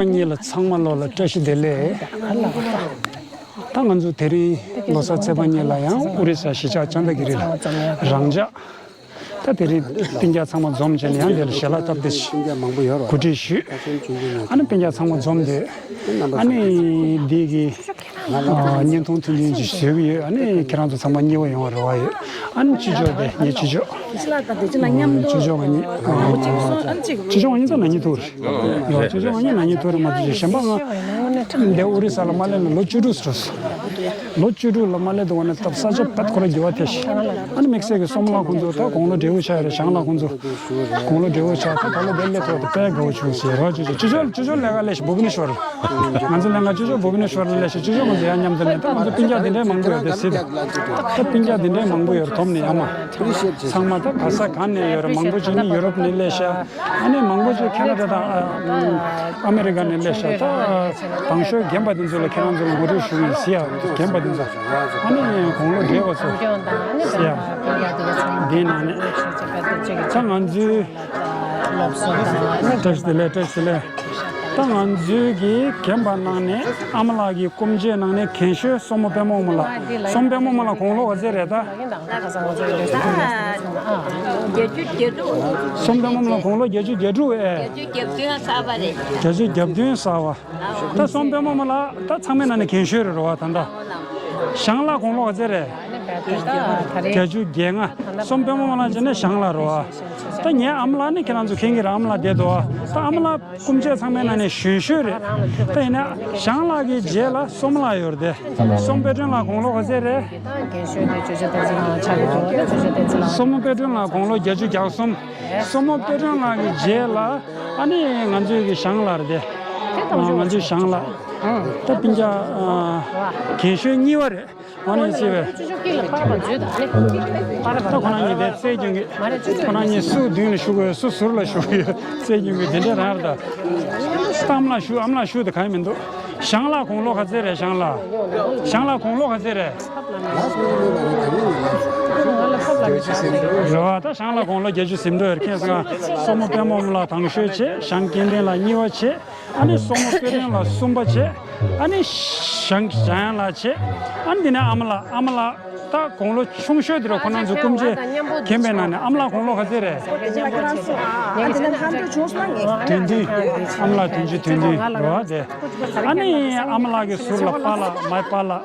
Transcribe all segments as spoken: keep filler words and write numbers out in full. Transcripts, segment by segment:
གཉིས་ལ་ཚང་མ་ལོ་ལ་བཀྲ་ཤིས་བདེ་ལེགས། ད་ང་ཚོ་དེ་རིང་ལོ་གསར་ཚེས་པ་གཉིས་ལ་ཡང་ཨོ་རི་ས་གཞིས་ཆགས་ཅན་དྷ་གི་རི་ལ་རང་འཇགས། ད་དེ་རིང་སྤུན་ཀྱག་ཚང་མ་འཛོམས་བྱས་ནས་ཡང་དེ་ལ་ཞལ་ལག་བཏབ་སྟེ་གོ་སྒྲིག་ཞུས། ཨ་ནི་སྤུན་ཀྱག་ཚང་མ་འཛོམས་ཏེ་ཨ་ནི་འདི་གི་ཨ་བརྙན་ཐུང་ཐུང་ཐུང་ཅིག་བཟོས་ཀྱི་ཡོད། ཨ་ནི་ཁྱེད་རང་ཚོ་ཚང་མ་མཉེས་པོ་ཡོང་བ་རེ་བ་ཡོད། ཨ་ནི་ཅི་ལྕོགས་དེ་ངའི་ཅི་ལྕོགས། ཅི་ལ་ད་དེ་ཅི་ལ་མཉམ་དུ། ཅི་ལྕོགས་ང་གཉིས། ཅི་ལྕོགས་ང་གཉིས་ད་ན་ཉི་ཐུར། ཡོ་ཅི་ལྕོགས་ང་གཉིས་ན་ཉི་ཐུར་མ་ཐུར་ཞིག་གཞན་པ་ང་འདི་ཨོ་རི་ས་ལ་མ་སླེབས་ན་ལོ་བཅུ་དྲུག་འགྲོ་སོང་། ལོ་བཅུ་དྲུག་ལ་མ་སླེབས་དུས་ནས་སྟབས་ས་ཆ་པད་ཁོ་ར་འགྱུར་བ་ཐེབས་ཤིང་། ཨ་ནི་དམིགས་བསལ་གྱི་སོམ་ལགས་ཁོང་ཚོ་ད་དགུང་ལོ་བགྲེས་པོ་ཆགས་རེད། ཞང་ལགས་ཁོང་ཚོ་དགུང་ལོ་བགྲེས་པོ་ཆགས་ད་ད་ལོ་དེ་སླེབས་ཐུབ་པ་དེ་དཔེ་དགའ་བོ་བྱུང་ཟེར་རོགས་ཅི་ཅོ་ཅི་ཅོ་ཅི་ཅོ་ལས་ཀ་ལས་ཤིག་བུ་བི་ནེ་ཤོར། ང་ཚོ་ལྷན་ཁང་ཅོ་ཅོ་བུ་བི་ནེ་ཤོར་ལ་སླེབས་ཤིག་ཅོ་ཅོ་ང་ཚོ་ཡང་མཉམ་དུ་ནས་ད་ང་ཚོ་སྤུན་ཀྱག་དེ་འདྲའི་མང་པོ་ཡོད་དེ་སྲིད་དོ། ད་སྤུན་ཀྱག་དེ་འདྲའི་མང་པོ་ཡོད་དོམ་ནས་ཡང་མ། ཚང་མ་ད་ག་ས་ག་ནས་ཡོད་རེད། མང་པོ་ཅིག་ནི་ཡུ་རོབ་ནས་སླེབས་ཤག་ཨ་ནི་མང་པོ་ཅིག་ཁེ་ན་ཌ་དང་ཨ་ཨ་མེ་རི་ཀ་ནས་སླེབས་ཤག་ད་དང་ཤོས་རྒན་པ་དེ་ཚོ་ལ་ཁྱེད་རང་ཚོ་ལ་ངོ་སྤྲོད་ཞུ་གི་ཡིན་ཟེར་ཡ། རྒན་པ་དེ་ཚོ་ཨ་ནི་དགུང་ལོ་བགྲེས་པ་ཚོ་ཟེར་ཡ། འདིའི་ནང་ནས་ད་ང་ཚོའི། བཀྲ་ཤིས་བདེ་ལེགས། བཀྲ་ཤིས་བདེ་ལེགས། ད་ང་ཚོའི་གི་རྒན་པ་ནང་ནས་ཨ་མ་ལགས་ཀྱི་སྐུ་མཆེད་ནང་ནས་རྒན་ཤོས་སྲུ་མོ་པད་མ་དབུ་མ་ལགས། སྲུ་མོ་པད་མ་དབུ་མ་ལགས་དགུང་ལོ་ག་ཚོད་རེད་ད། བརྒྱད་ཅུ་གྱ་དྲུག་སྲུ་མོ་པད་མ་དབུ་མ་ལགས་དགུང་ལོ་བརྒྱད་ཅུ་གྱ་དྲུག་ཨེ། བརྒྱད་ཅུ་གྱ་བདུན་ཚར་བ་རེད། བརྒྱད་ཅུ་གྱ་བདུན་ཚར་བ། ད་སྲུ་མོ་པད་མ་དབུ་མ་ལགས་ད་ཚང་མའི་ནང་ནས་རྒན་ཤོས་རེད་རོ་བ་ད་ད། ཞང་ལགས་དགུང་ལོ་ག་ཚོད་རེད། བརྒྱད་ཅུ་གྱ་ལྔ། སྲུ་མོ་པད་མ་དབུ་མ་ལགས་བྱས་ན་ཞང་ལགས་རོ་བ། ད་ངའི་ཨ་མ་ལགས་ནི་ཁྱེད་རང་ཚོ་མཁྱེན་གྱི་རེད། ཨ་མ་ལགས་བསྡད་འདུག་བ། ད་ཨ་མ་ལགས་སྐུ་མཆེད་ཚང་མའི་ནང་ནས་གཞོན་ཤོས་རེད། ད་ཡིན་ན་ཞང་ལགས་ཀྱི་རྗེས་ལ་སྲུ་མོ་ལགས་ཡོད་རེད་དེ། སྲུ་མོ་དཔལ་སྒྲོན་ལགས་དགུང་ལོ་ག་ཚོད་རེད། སྲུ་མོ་དཔལ་སྒྲོན་ལགས་དགུང་ལོ་བརྒྱད་ཅུ་གྱ་གསུམ། སྲུ་མོ་དཔལ་སྒྲོན་ལགས་ཀྱི་རྗེས་ལ་ཨ་ནི་ང་ཚོའི་གི་ཞང་ལགས་རེད་དེ། ང་ཚོའི་ཞང་ལགས་ད་སྤུན་ཀྱག་རྒན་ཤོས་གཉིས་པ་རེད། ཨ་ནི་ཅི་བས། ད་ཁོ་རང་གཉིས་དེ་རྩེད་རྒྱུན་གྱི། ཁོ་རང་གཉིས་དེ་རྩེད་རྒྱུན་གྱི་ཤུགས་ཡོད་སུ་ཟུར་ལ་ཤུགས་ཡོད་རྩེད་རྒྱུན་གྱི་དེ་འདྲ་རང་རེད་ད། ཨ་མ་ལགས་ཤུགས་ཨ་མ་ལགས་ཤུགས་དེ་གང་ཡང་མི་འདུག་ཞང་ལགས་དགུང་ལོ་ག་ཚོད་རེད་ཞང་ལགས། ཞང་ལགས་དགུང་ལོ་ག་ཚོད་རེད། རེད་བ་ད་ཞང་ལགས་དགུང་ལོ་བརྒྱད་ཅུ་ཟིན་འགྲོ་ཡོད་ཁྱེད་ཚོ་གང་སྲུ་མོ་པད་མ་དབུ་མ་ལགས་དང་ཤོས་བྱས་ཞང་སྐལ་ལྡན་ལགས་གཉིས་པ་བྱས། ཨ་ནི་སྲུ་མོ་དཔལ་སྒྲོན་ལགས་གསུམ་པ་བྱས། ཨ་ནི་ཞང་ཞང་ལགས་བྱས། ཨ་ནི་འདི་ནས་ཨ་མ་ལགས་ཨ་མ་ལགས་ད་དགུང་ལོ་ཆུང་ཤོས་དེ་རུ་ཁོ་རང་ཚོ་སྐུ་མཆེད་རྒན་པའི་ནང་ནས་ཨ་མ་ལགས་དགུང་ལོ་ག་ཚོད་རེད། དོན་ལྡན། ཨ་མ་ལགས་དོན་གཅོད་དོན་ལྡན་རེད་བ་དེ། ཨ་ནི་ཨ་མ་ལགས་ཀྱི་ཟུར་ལ་པཱ་ལགས་མའི་པཱ་ལགས།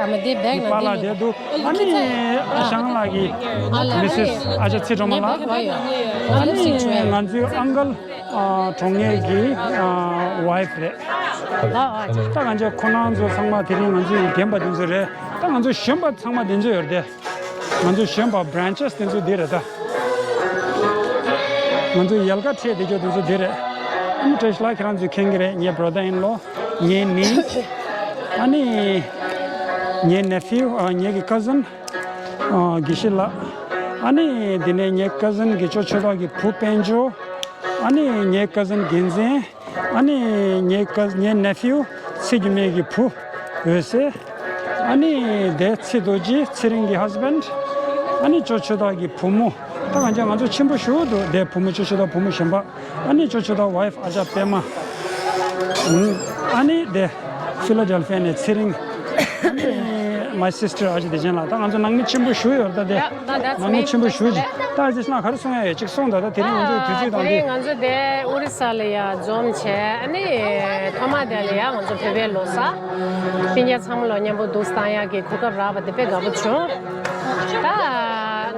མའི་པཱ་ལགས་དེ་འདུག་ཨ་ནི་ཞང་ལགས་ཀྱི་མི་སིས་ཨ་ཅག་ཚེ་སྒྲོལ་མ་ལགས། ཨ་ནི་ང་ཚོའི་ཨང་ཀལ། ཨ་གྲོང་ངེར་གྱི་ཨ་ཝའི་ཕི་རེད། ད་ང་ཚོ་ཁོ་རང་ཚོ་ཚང་མ་དེ་རིང་ང་ཚོའི་རྒན་པ་དེ་ཚོ་རེད། ད་ང་ཚོ་གཞོན་པ་ཚང་མ་དེ་ཚོ་ཡོད་རེད་དེ། ང་ཚོ་གཞོན་པ་བྷི་རན་ཆེས་དེ་ཚོ་འདི་རེད་ད། ང་ཚོ་ཡལ་ག་འཕྲེད་བསྡད་རྒྱུ་དེ་ཚོ་འདི་རེད། ཨ་ནི་བཀྲ་ཤིས་ལགས་ཁྱེད་རང་ཚོས་མཁྱེན་གྱི་རེད། ངའི་བྷ་ར་དར་ཨིན་ལོ། ངའི་ནིས། ཨ་ནི་ངའི་ནེ་ཕིའུ་ཨ་ངེད་ཀྱི་ཀ་ཟིན་ཨ་དགེ་བཤེས་ལགས། ཨ་ནི་དེ་ནས་ངའི་ཀ་ཟིན་དགེ་ཆོས་ཆོས་གྲགས་ཀྱི་བུ་དཔལ་འབྱོར། ཨ་ནི་ངའི་ཀ་ཟིན་རྒྱལ་མཚན། ཨ་ནི་ངའི་ཀ་ངའི་ནེ་ཕིའུ་ཚེ་སྒྱུ་མའི་གི་བུ་འོད་ཟེར། ཨ་ནི་དེ་ཚེ་རྡོ་རྗེ་ཚེ་རིང་གི་ཧས་བྷེན་ཌི། ཨ་ནི་ཅོ་ཆོས་གྲགས་ཀྱི་བུ་མོ། ད་ང་ཚོ་ང་ཚོ་ཆེན་པོ་ཞུ་འདུག་དེ་བུ་མོ་ཅོ་ཆོས་གྲགས་བུ་མོ་གཞན་པ། ཨ་ནི་ཅོ་ཆོས་གྲགས་ཝའི་ཕི་ཨ་ཅག་པད་མ། ཨ་ནི་དེ་ཕི་ལ་ཌེལ་ཕི་ཡ་ནས་ཚེ་རིང་། ཨ་ནི་མའི་སིས་ཊར་ཨ་ཅག་བདེ་ཆེན་ལགས། ད་ང་ཚོ་ནང་མི་ཆེན་པོ་ཞུ་ཡོད་ད་དེ། ནང་མི་ཆེན་པོ་ཞུ་ཅིག་ད་ཨ་ཅག་ལགས་ག་རེ་གསུང་ཡ་ཡོད་ཅིག་གསུང་ད། ད་དེ་རིང་ང་ཚོའི་དུས་ཚོད་དང་དེ། ང་ཚོ་དེ་ཨོ་རི་ས་ལ་ཡ་འཛོམས་བྱས། ཨ་ནི་ཐོག་མ་དེ་ལ་ཡ་ང་ཚོ་བོད་པའི་ལོ་གསར། སྤུན་ཀྱག་ཚང་མ་ལ་མཉམ་པོ་འདུག་སྟངས་ཡག་གི་གོ་སྐབས་རག་པ་དེ་དཔེ་དགའ་པོ་བྱུང་། ད་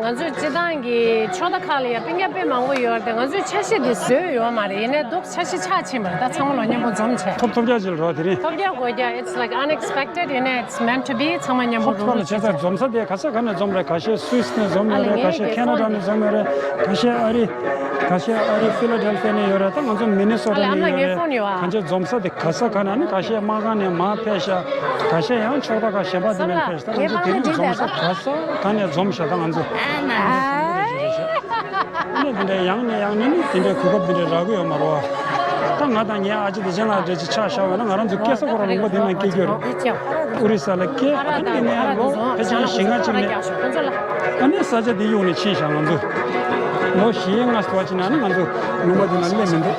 ང་ཚོས་སྤྱི་བཏང་གི་ཕྱོགས་མཐའ་ཁག་ལ་ཡ་སྤུན་ཀྱག་དཔེ་མང་པོ་ཡོད་རེད་དེ། ང་ཚོས་འཆར་གཞི་དེ་བཟོས་ཡོད་མ་རེད། ཡིན་ནའི་འདུག་འཆར་གཞི་ཆགས་ཕྱིན་པ་རེད། ད་ཚང་མ་ལ་མཉམ་པོ་འཛོམས་བྱས། ཐོབ་ཐོབ་རྒྱག་ཅིག་ལ་རོགས་དེ་རིང་། ཐོབ་རྒྱག་དགོས་རྒྱག it's like unexpected ཡིན་ནའི་it's meant to be ཚང་མ་མཉམ་པོ་ཐོབ་ཐོབ་ལ་བྱས་ཙང་འཛོམས་ས་དེ་ག་ས་ག་ནས་འཛོམས་རེད། ཁ་ཤས་སུད་སི་ནས་འཛོམས་ཡོད་རེད། ཁ་ཤས་ཁེ་ན་ཌ་ནས་འཛོམས་ཡོད་རེད། ཁ་ཤས་ཨ་རི། ཁ་ཤས་ཨ་རི་ཕི་ལ་ཌེལ་ཕི་ཡ་ནས་ཡོད་རེད། ད་ང་ཚོ་མི་ནི་སོ་ཊ་ནས་ཡོད་རེད། གང་ཅི་འཛོམས་ས་དེ་ག་ས་ག་ནས་ནི་ཁ་ཤས་སྨར་ཁམས་ནས་མར་ཕེབས་ཤག་ཁ་ཤས་ཡང་ཕྱོགས་མཐའ་ཁག་གཞན་པ་དེ་ནས་ཕེབས་ཤག་ད་ང་ཚོ་དེ་རིང་འཛོམས་ས་ག་ས་ག་ནས་འཛོམས་ཤག་ད་ང་ཚོ་ཨ་ནི་དེ་འདྲའི་ཡང་ནས་ཡང་ནས་ནི་དེ་འདྲའི་གོ་སྐབས་དེ་འདྲའི་རག་གི་ཡོད་མ་རེད་བ། ད་ང་དང་ངའི་ཨ་ཅེ་བདེ་ཆེན་ལགས་འདྲ་ཅིག་ཆ་བཞག་པ་ན་ང་རང་ཚོ་སྐྱེས་ས་ཁོ་རང་ལུང་པ་དེ་ནང་སྐྱེས་རྒྱུ་རེད། ཨོ་རི་ས་ལ་སྐྱེས། ཨ་ནི་དེ་ནས་ལོ་ཕལ་ཆེར་བཞི་ལྔ་ཅིག་ནས་ཨ་ནི་ས་ཆ་དེ་གཡུག་ནས་ཕྱིན་ཤག་ང་ཚོ་ལོ་བཞི་ལྔ་ཙམ་ཅིག་ནང་ནས་ང་ཚོ་ལུང་པ་དེ་ནང་སླེབས་མི་འདུག་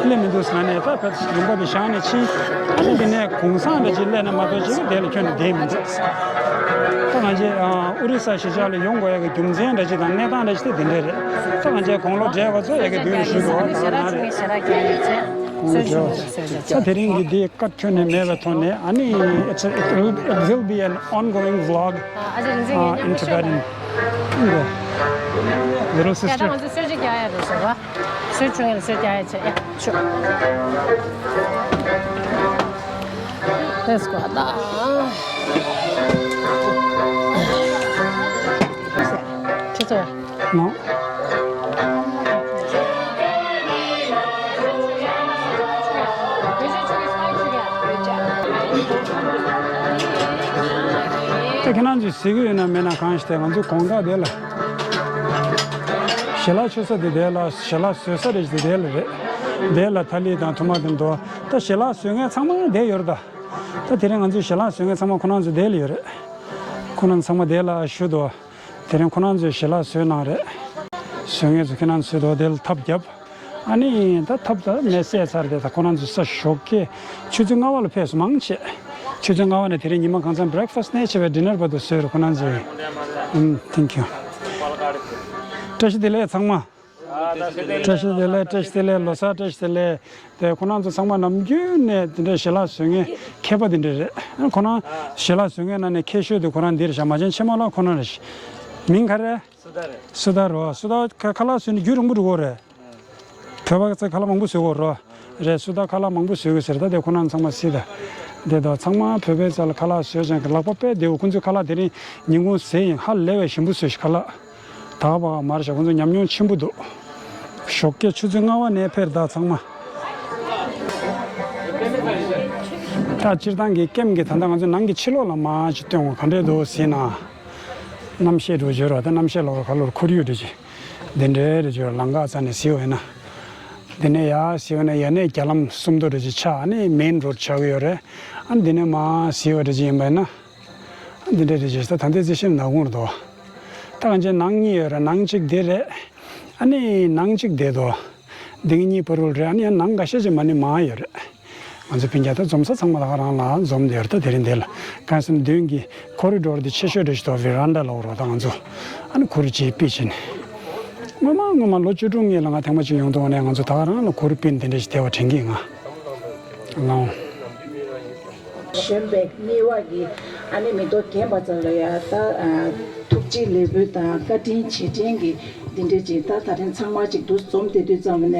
སླེབས་མི་འདུག་ཟེར་ནས་ད་ཕར་ལུང་པ་དེ་བཞག་ནས་ཕྱིན། ཨ་ནི་འདི་ནས་གུང་སེང་འདྲ་ཅིག་སླེབས་ན་མ་གཏོགས་ཅིག་དེ་ལ་ཁྱོན་ནས་བསྡད་མི་འདུག་ད་ང་ཚོས་ཨ་ཨོ་རི་ས་གཞིས་ཆགས་ལ་ཡོང་དགོས་ཡག་གི་རྒྱུ་མཚན་འདྲ་ཅིག་དང་གནས་སྟངས་འདྲ་ཅིག་དེ་འདི་འདྲ་རེད། ད་ང་ཚོས་དགུང་ལོ་བགྲེས་པ་ཚོ་ཡ་གི་མདུན་ཞུས་འདུག་ད་ང་རེད། ད་དེ་རིང་གི་འདི་བཀའ་ཁྱོན་ནས་མེད་པའི་ཐོག་ནས། ཨ་ནི་it's a, it will, it will be an ongoing vlog, uh, in Tibetan. Little sister. Let's go. No. ད་ཁྱེད་རང་ཚོས་གཟིགས་ཀྱི་ཡོད་ན་མེད་ན་གང་ཞིག་དེ། ང་ཚོའི་དགོང་དག་དེ་ལ་ཞལ་ལག་མཆོད་ས་དེ་དེ་ལ། ཞལ་ལག་བཟོ་ས་རེད་དེ་དེ་ལ་རེད། དེ་ལ་ཐ་ལི་དང་ཐུར་མ་དེ་འདུག་ད་ཞལ་ལག་བཟོ་མཁན་ཚང་མ་དེ་ཡོད་རེད་ད། ད་དེ་རིང་ང་ཚོའི་ཞལ་ལག་བཟོ་མཁན་ཚང་མ་ཁོ་རང་ཚོ་དེ་ལ་ཡོད་རེད། ཁོ་རང་ཚང་མ་དེ་ལ་བཞུགས་འདུག་དེ་རིང་ཁོ་རང་ཚོས་ཞལ་ལག་བཟོས་གནང་རེད། བཟོ་མཁན་ཚོ་ཁྱེད་རང་ཚོས་དོ་དེ་ལ་ཐབ་བརྒྱབ། ཨ་ནི་ད་ཐབ་ད་མེ་བསད་ཚར་དེ། ད་ཁོ་རང་ཚོ་ས་ཞོགས་ཀས་ཆུ་ཚོད་ལྔ་པ་ལ་ཕེབས་སོང་། མང་ཆེ་ཆུ་ཚོད་ལྔ་པ་ནས་དེ་རིང་ཉི་མ་གང་ཚང་breakfast་ནས་བྱས་པའི་dinner་བར་དུ་བཟོས་རེད་ཁོ་རང་ཚོས། ཨུམ། Thank you. བཀྲ་ཤིས་བདེ་ལེགས་ཚང་མ། བཀྲ་ཤིས་བདེ་ལེགས། བཀྲ་ཤིས་བདེ་ལེགས། ལོ་གསར་བཀྲ་ཤིས་བདེ་ལེགས། དེ་ཁོ་རང་ཚོ་ཚང་མ་ནམ་རྒྱུན་ནས་དེ་འདྲའི་ཞལ་ལག་བཟོ་མཁན་མཁས་པ་དེ་འདྲ་རེད། ཁོ་རང་ཞལ་ལག་བཟོ་མཁན་ནང་ནས་མཁས་ཤོས་དེ་ཁོ་རང་འདི་རེད་ཤག་མ་བྱན་ཆེན་མོ་ལགས་ཁོ་རང་རེད་ཤག་མིང་ག་རེ། སུ་དར་རེད། སུ་དར་རོ། སུ་དར་ཁ་ཁ་ལག་བཟོས་ནས་རྒྱུན་རིང་པོ་འགྲོ་གི་རེད། བོད་པ་ཚོས་ཁ་ལག་མང་པོ་བཟོ་གི་རེད། སུ་དར་ཁ་ལག་མང་པོ་བཟོ་གི་ཟེར། ད་དེ་ཁོ་རང་ཚང་མ་སྲིད་ད། དེ་དང་ཚང་མ་བོད་པའི་རྩ་ལ་ཁ་ལག་བཟོས་ཙང་ལག་པ་དཔེ་བདེ་བོ། ཁོང་ཚོའི་ཁ་ལག་དེ་རིང་ཉིན་གུང་ཟས་ཡིན་ཧ་ལས་པའི་ཞིམ་པོ་བཟོས་ཤག་ཁ་ལག་ད་བ་མར་ཞག་ཁོང་ཚོ་ཉམས་མྱོང་ཆེན་པོ་འདུག་ཞོགས་ཀས་ཆུ་ཚོད་ལྔ་པ་ནས་ཕེབས་ད་ཚང་མ། ད་སྤྱིར་བཏང་གི་ཀེམ་གི་ད་ལྟ་ང་ཚོ་ནང་གི་ཕྱི་ལོགས་ལ་མར་ཅིག་སྟོན་འོ། ག་འདྲས་འདུག་ཟེར་ན། གནམ་གཤིས་འདྲ་བོ་ཅིག་ཡོད་རེད། ད་གནམ་གཤིས་ལ་ཁ་ལོར་ཁོར་ཡུག་འདྲ་ཅིག་འདི་འདྲས་འདྲ་ཅིག་ཡོད་རེད། ལམ་ཁ་རྩ་ནས་གཟིགས་པ་ཡིན་ན། འདི་ནས་ཡར་གཟིགས་པ་ན་ཡར་ནས་རྒྱ་ལམ་སུམ་མདོ་འདྲ་ཅིག་ཆགས། ཨ་ནི་main road་ཆགས་ཀྱི་ཡོད་རེད། ཨ་ནི་འདི་ནས་མར་གཟིགས་པ་འདྲ་ཅིག་ཡིན་པ་ཡིན་ན། འདི་འདྲ་རེད་ཅེས་ད་ད་ལྟའི་རྩི་ཤིང་ནག་ཁུང་རེད་དོ། ད་གང་ཅི་ནང་གཉིས་ཡོད་རེད། ནང་གཅིག་འདི་རེད། ཨ་ནི་ནང་གཅིག་འདི་དོ། འདི་གཉིས་བར་དུ་རེད། ཨ་ནི་ཡང་ནང་འགའ་ཤས་ཅིག་མ་ནི་མར་ཡོད་རེད། ང་ཚོ་སྤུན་ཀྱག་ད་འཛོམས་ས་ཚང་མ་ད་ག་རང་ལ་འཛོམས་བསྡད་ཡོད་རེད། ད་དེ་རིང་འདི་ལ་གང་ཟེར་ན་མདུན་གྱི་corridor་འདི་ཆེ་ཤོས་རེད་ཤག་དོ། veranda་ལ་འོ་རོགས་ད་ང་ཚོ་ཨ་ནི་གུར་ཅིག་ཕུབ་བྱས་ནས། སྔོན་མ་སྔོན་མ་ལོ་བཅུ་དྲུག་སྔོན་ལ་ང་ཐེངས་མ་ཅིག་ཡོང་དུས་ནས་ང་ཚོ་ད་ག་རང་ལ་གུར་ཕུབ་ནས་དེ་འདྲ་ཞིག་བསྡད་པ་དྲན་གྱི་ང་། ལའོ། གཞོན་པའི་སྨྲ་བ་གི་ཨ་ནི་མེ་ཏོག་རྒན་པ་ཚོ་ལ་ཡ་ད་ཐུགས་རྗེ་ལེགས་འབུལ་དང་བཀའ་དྲིན་རྗེས་དྲན་གྱི་འདི་འདྲས་ཅིག་ད་ད་ཐེངས་ཚང་མ་ཅིག་འདུ་འཛོམས་བསྡད་དུས་ཙམ་ནས་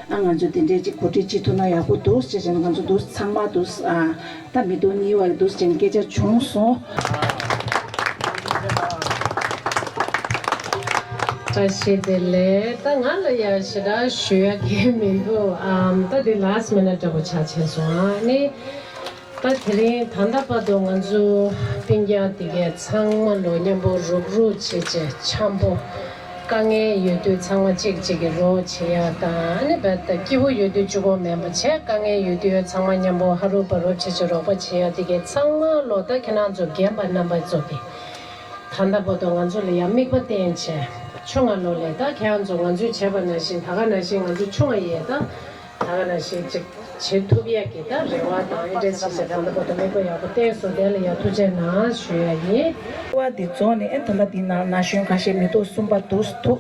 ཨ་ང་ཚོ་འདི་འདྲས་ཅིག་གོ་སྒྲིག་བྱེད་ཐུབ་ན་ཡག་པོ་འདུག་ཟེར་བྱས་ནས་ང་ཚོ་འདུ་ཚང་མ་འདུ་ཨ་ད་མེ་ཏོག་སྨྲ་བ་གི་འདུ་ཟེར་བྱས་ནས་སྐད་ཆ་བྱུང་སོང་། བཀྲ་ཤིས་བདེ་ལེགས། ད་ང་ལ་ཡ་ཞེ་དྲག་ཞུ་ཡ་གི་མི་འདུག་ཨམ་ད་འདི་last minute་འདྲ་པོ་ཆགས་བྱས་སོང་ཨ་ནི། ད་དེ་རིང་ད་ལྟ་བར་དུ་ང་ཚོ་སྤུན་ཀྱག་དེ་གས་ཚང་མ་ལོ་མཉམ་པོ་རུག་རུག་བྱེད་བྱེད་འཆམ་པོ། དཀའ་ངལ་ཡོད་དུས་ཚང་མ་གཅིག་གཅིག་གི་རོགས་བྱེད་ཡ་དང་ཨ་ནི་བས་ད་སྐྱིད་པོ་ཡོད་དུས་གཅིག་པོ་མེད་པ་བྱས། དཀའ་ངལ་ཡོད་དུས་ཚང་མ་མཉམ་པོ་ཧ་རུ་བ་རུ་བྱེད་བྱེད་རོགས་པ་བྱེད་ཡ་དེ་གས་ཚང་མ་ལོ་ད་ཁྱེད་རང་ཚོ་རྒན་པ་རྣམ་པ་ཚོ་གི་ད་ལྟ་བར་དུ་ང་ཚོ་ལ་ཡ་མིག་དཔེ་བསྟན་བྱས། ཆུང་ང་ལོ་ལས་ད་ཁྱེད་རང་ཚོ་ང་ཚོས་བྱས་པ་ནང་བཞིན་ད་ག་ནང་བཞིན་ང་ཚོ་ཆུང་ང་ཡས་ད་ད་ག་ནང་བཞིན་ཅིག་བྱེད་ཐུབ་ཡས་ཀྱི་ད་རེ་བ་དང་ཨེ་འདྲས་བྱེད་བྱེད་ད་ལྟ་བར་དུ་མིག་དཔེ་ཡག་པོ་བསྟན་སོང་། དེ་ལ་ཡ་ཐུགས་རྗེ་གནང་ཞུ་ཡ་ཡིན། ཀ་བ་འདི་རྫོགས་ནས་ཨེ་ད་ལྟ་འདི་ནང་ན་གཞོན་ཁ་ཤས་མི་ཐོག་གསུམ་པ་འདུག་འདུག་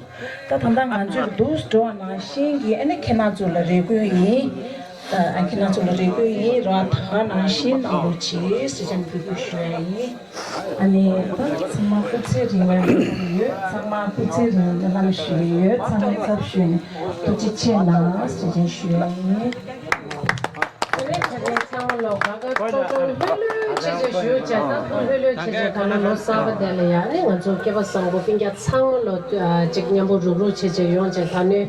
ད་ད་ལྟ་ང་ཚོས་འདུག་འགྲོ་བ་ནང་བཞིན་གྱི་ཨེ་ནས་ཁྱེད་རང་ཚོ་ལ་རེ་སྐུལ་ཡིན། ཨ་ཁྱེད་རང་ཚོ་ལ་རེ་སྐུལ་ཡིན་ར། ད་ག་ནང་བཞིན་གནང་རོགས་གྱིས་ཟེར་བྱས་འབོད་སྐུལ་ཞུ་ཡ་ཡིན། ཨ་ནི་ད་ཚང་མ་སྐུ་ཚེ་རིང་བའི་རེ་སྐུལ་ཡོད། ཚང་མ་སྐུ་ཚེ་རིང་བའི་སྨོན་ལམ་ཞུ་གི་ཡོད། ཚང་མ་ཚབ་ཞུས་ནས་ཐུགས་རྗེ་ཆེ་གནང་ཟེར་བྱས་ཞུ་ཡ་ཡིན། དེ་ནས་ད་ལན་ཚང་མ་ལོ་ག་ག་ཅོ་ཅོ་ལྷོད་ལྷོད་བྱས་བྱས་ཞུ་བྱས། ད་ལྷོད་ལྷོད་བྱས་བྱས་ད་ལོ་ལོ་གསར་པ་དེ་ལ་ཡ་ཨ་ནི་ང་ཚོ་སྐྱེས་པ་བཟང་པོ་སྤུན་ཀྱག་ཚང་མ་ལོ་ཅིག་མཉམ་པོ་རུག་རུག་བྱས་བྱས་ཡོང་བྱས་ད་ནི་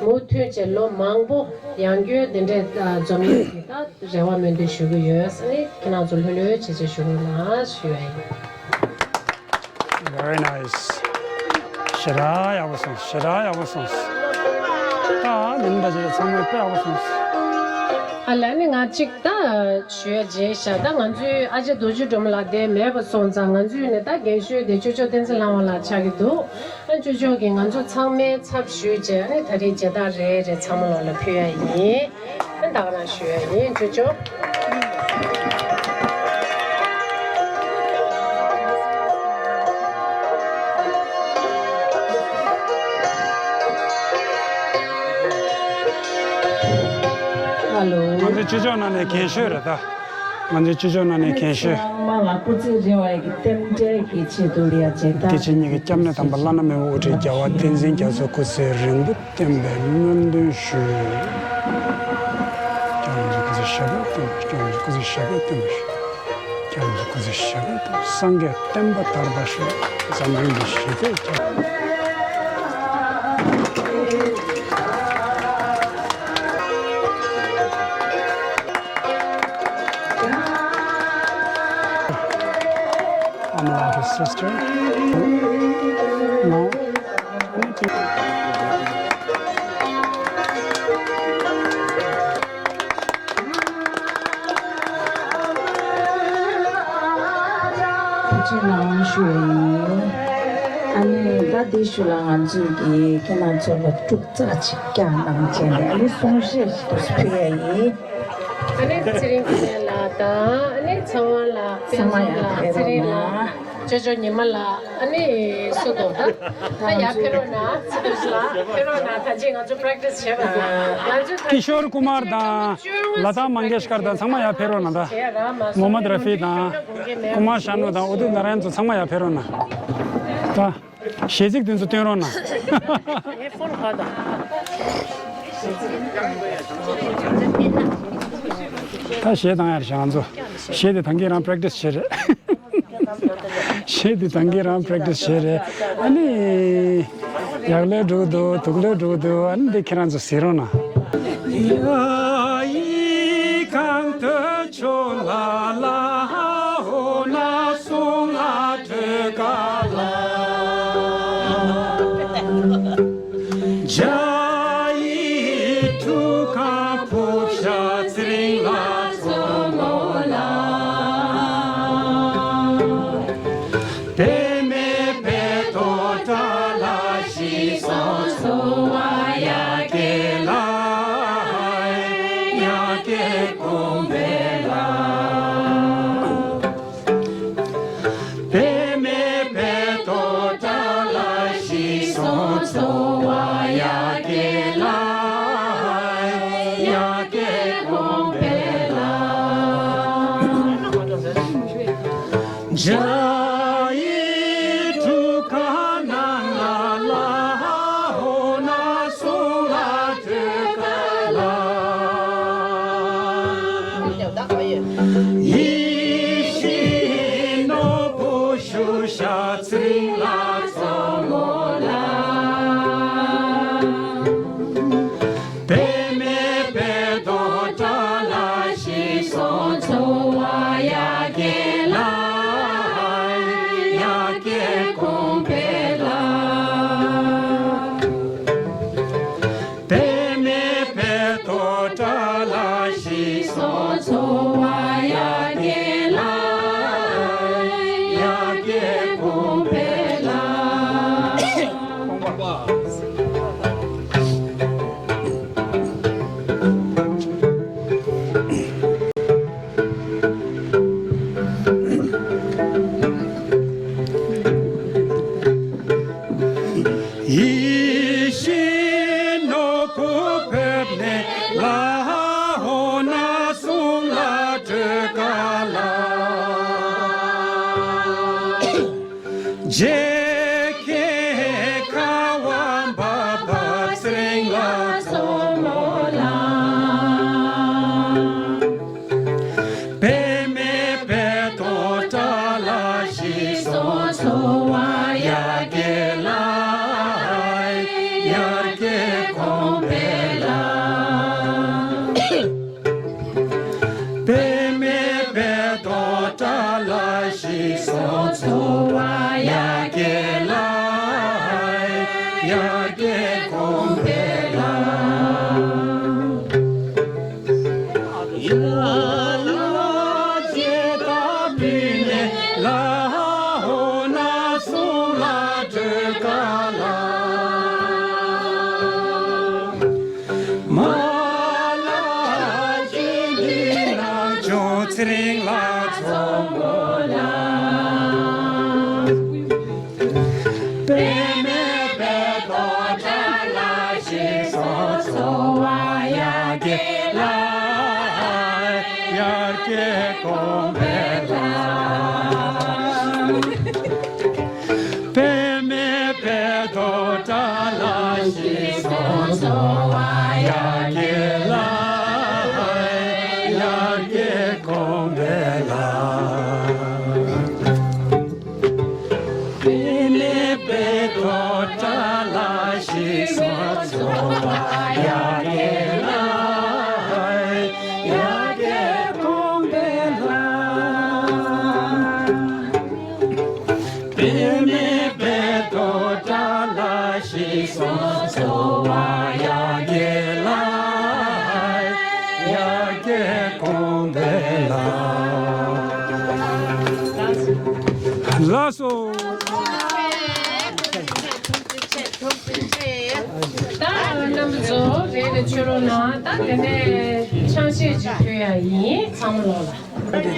མུ་མཐུད་བྱས་ལོ་མང་པོ་ཡང་བསྐྱར་འདི་འདྲའི་འཛོམས་ཡས་ཀྱི་ད་རེ་བ་སྨོན་འདུན་ཞུ་གི་ཡོད། ཨ་ནི་ཁྱེད་རང་ཚོ་ལྷོད་ལྷོད་བྱས་བྱས་བཞུགས་རོགས་གནང་ཞུ་ཡ་ཡིན། Very nice. ཞེ་དྲག་ཡག་པོ་སོང་། ཞེ་དྲག་ཡག་པོ་སོང་། ད་མི་འདྲ་ཞིག་ཚང་མ་དཔེ་ཡག་པོ་སོང་། ཨ་ལ་ནི་ང་གཅིག་ད་ཞུ་ཡ་བརྗེད་ཤག་ད་ང་ཚོའི་ཨ་ཅག་རྡོ་རྗེ་སྒྲོལ་མ་ལགས་དེ་མེད་པ་སོང་ཙང་ང་ཚོས་ནི་ད་རྒན་ཤོས་དེ་ཅོ་ཅོ་བསྟན་འཛིན་ལྷ་དབང་ལགས་ཆགས་ཀྱི་འདུག་ཨ་ཅོ་ཅོ་གིས་ང་ཚོ་ཚང་མའི་ཚབ་ཞུས་བྱས་ཨ་ནི་ད་རེས་མཇལ་དར་རེ་རེ་ཚང་མ་ལོག་ལ་ཕུལ་ཡ་ཡིན། ད་ག་རང་ཞུ་ཡ་ཡིན། ཅོ་ཅོ། ཧ་ལོ། ང་ཚོའི་ཅོ་ཅོ་ནང་ནས་རྒན་ཤོས་རེད་ད། ང་ཚོའི་ཅོ་ཅོ་ནང་ནས་རྒན་ཤོས། ཚེ་དབང་ལགས་སྐུ་ཚེ་རིང་བ་ཡི་རྟེན་འབྲེལ་གྱི་ཆེད་དུ་ལ་ཡ་མཇལ་དར། སྐྱེས་ཆེན་གཉིས་ཀྱི་སྐྱབས་གནས་དམ་པ་བླ་ན་མེད་པའི་དབུ་ཁྲིད་རྒྱལ་བ་བསྟན་འཛིན་རྒྱ་མཚོ་སྐུ་ཚེ་རིང་པོ་བརྟན་པའི་སྨོན་འདུན་ཞུ། སྐྱབས་མཆོག་སྐུ་ཚེ་ཞབས་པད་བརྟན་པ། སྐྱབས་མཆོག་སྐུ་ཚེ་ཞབས་པད་བརྟན་པ་ཞུ། སྐྱབས་མཆོག་སྐུ་ཚེ་ཞབས་པད་བརྟན་པ། སངས་རྒྱས་བསྟན་པ་དར་བར་ཤོག། འཛམ་གླིང་གི་ཞི་བདེ་རྒྱ། I'm like a sister. No. ཐུགས་རྗེ་གནང་ཞུ་ཡ་ཡིན། ཨ་ནི་ད་འདི་ཞུ་ལ་ང་ཚོས་ཀྱི་ཁྱེད་རང་ཚོ་ལ་ཕྲུག་རྩ་ཅིག་བཀྱག་གནང་བྱས་ནས་ཨ་ནི་གསུང་བཤད་ཞིག་ཏུ་ཕུལ་ཡ་ཡིན། ཨ་ནི་ཚེ་རིང་སྐུ་ལས་ལགས་དང་ཨ་ནི་ཚེ་དབང་ལགས། ཚང་མ་ཡར་ཕེབས་རོགས་གནང་། ཅོ་ཅོ་ཉི་མ་ལགས། ཨ་ནི་སུ་དང་ད་ད་ཡར་ཕེབས་རོགས་གནང་། ཚེ་རིང་ལགས་ཕེབས་རོགས་གནང་། ད་ཅི་ང་ཚོ་པེ་རེག་ཊི་སི་བྱེད་པ་དང་ང་ཚོ་ད་ཀི་ཤོར་ཀུ་མར་དང་ལ་ཏ་མང་གེ་ཤ་ཀར་དང་ཚང་མ་ཡར་ཕེབས་རོགས་གནང་། ད་མོ་ཧམ་མད་ར་ཧྥི་དང་ཀུ་མར་ཤ་ནུ་དང་ཨུ་དིཏ་ནཱ་ར་ཡན་ཚོ་ཚང་མ་ཡར་ཕེབས་རོགས་གནང་། ད་གཞས་ཚིག་དེ་ཚོ་སྟོན་རོགས་གནང་། ཧེ་ཌ་ཕོན་ག་ད། ད་གཞས་བཏང་ཡ་རེད་ཤག་ང་ཚོ་གཞས་དེ་ད་གིན་རང་པེ་རེག་ཊི་སི་བྱས་རེད། གཞས་དེ་ད་གིན་རང་པེ་རེག་ཊི་སི་བྱས་རེད། ཨ་ནི་ཡག་ལོས་འགྲོ་གི་འདུག་སྡུག་ལོས་འགྲོ་གི་འདུག་ཨ་ནི་འདི་ཁྱེད་རང་ཚོ་གཟིགས་རོགས་གནང་། ཚེ་རིང་ལ་མཚོ་མོ་ལ། པདྨའི་དཔལ་རྡོར་བཀྲ་ལ་ཞིག་གསོ། འཚོ་བ་ཡར་རྒྱས་ལ། ཡར་རྒྱས་གོང་འཕེལ་ལ། པདྨའི་དཔལ་རྡོར་བཀྲ་ལ་ཞིག་གསོ། འཚོ་བ་ཡར་རྒྱས་ལ། ཡར་རྒྱས་གོང་འཕེལ་ལ། པདྨའི་དཔལ་རྡོར་བཀྲ་ལ་ཞིག་གསོ། འཚོ་བ་ཡར་རྒྱས་ལ། ཡར་རྒྱས་གོང་འཕེལ་ལ། པདྨའི་དཔལ་རྡོར་བཀྲ་ལ་ཞིག་གསོ། འཚོ་བ་ཡར་རྒྱས་ལ། ཡར་རྒྱས་གོང་འཕེལ་ལ། ལགས་སོ། ད་རྣམ་པ་ཚོ་རེ་རེ་ཆོད་རོགས་གནང་། ད་དེ་ནས་ཆང་གཞས་ཅིག་ཕུལ་ཡ་ཡིན། ཚང་མ་ལོག་ལ།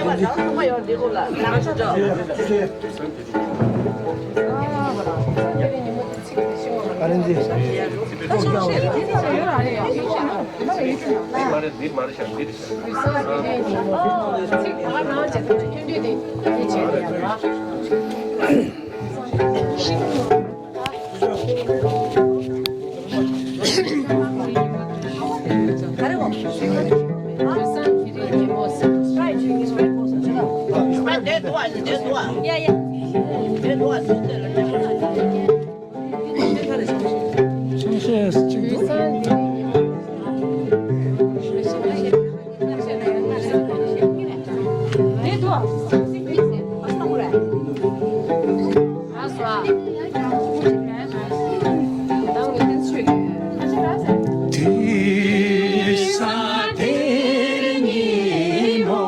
དུས་ས་དེར་ཉིན་མོ།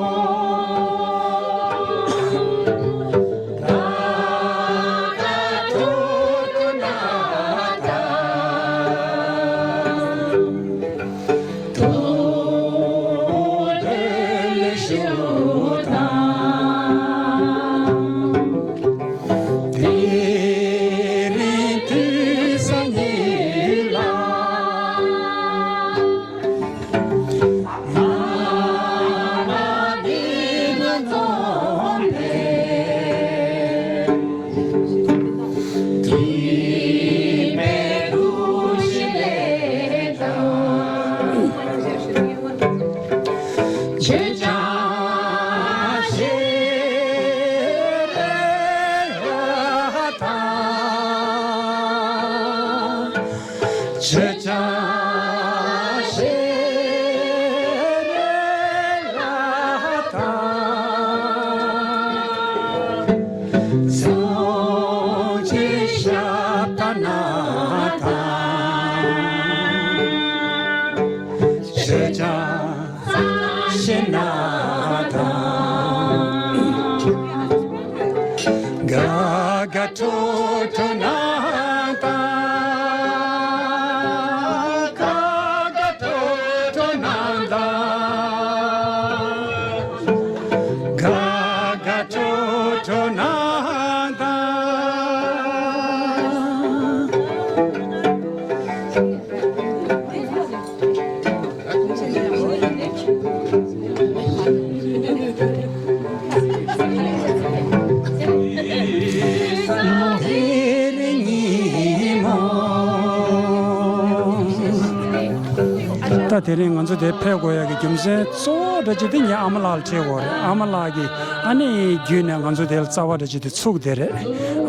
ད་དེ་རིང་ང་ཚོ་དེ་ཕེབས་དགོས་ཡག་གི་རྒྱུ་མཚན་གཙོ་བོ་འདྲ་ཅིག་དེ་ངའི་ཨ་མ་ལགས་ལ་འཕྲད་དགོས་རེད། ཨ་མ་ལགས་ཀྱིས་ཨ་ནེ་བརྒྱུད་ནས་ང་ཚོ་དེ་ལ་རྩ་བ་འདྲ་ཅིག་དེ་ཚུགས་དེ་རེད།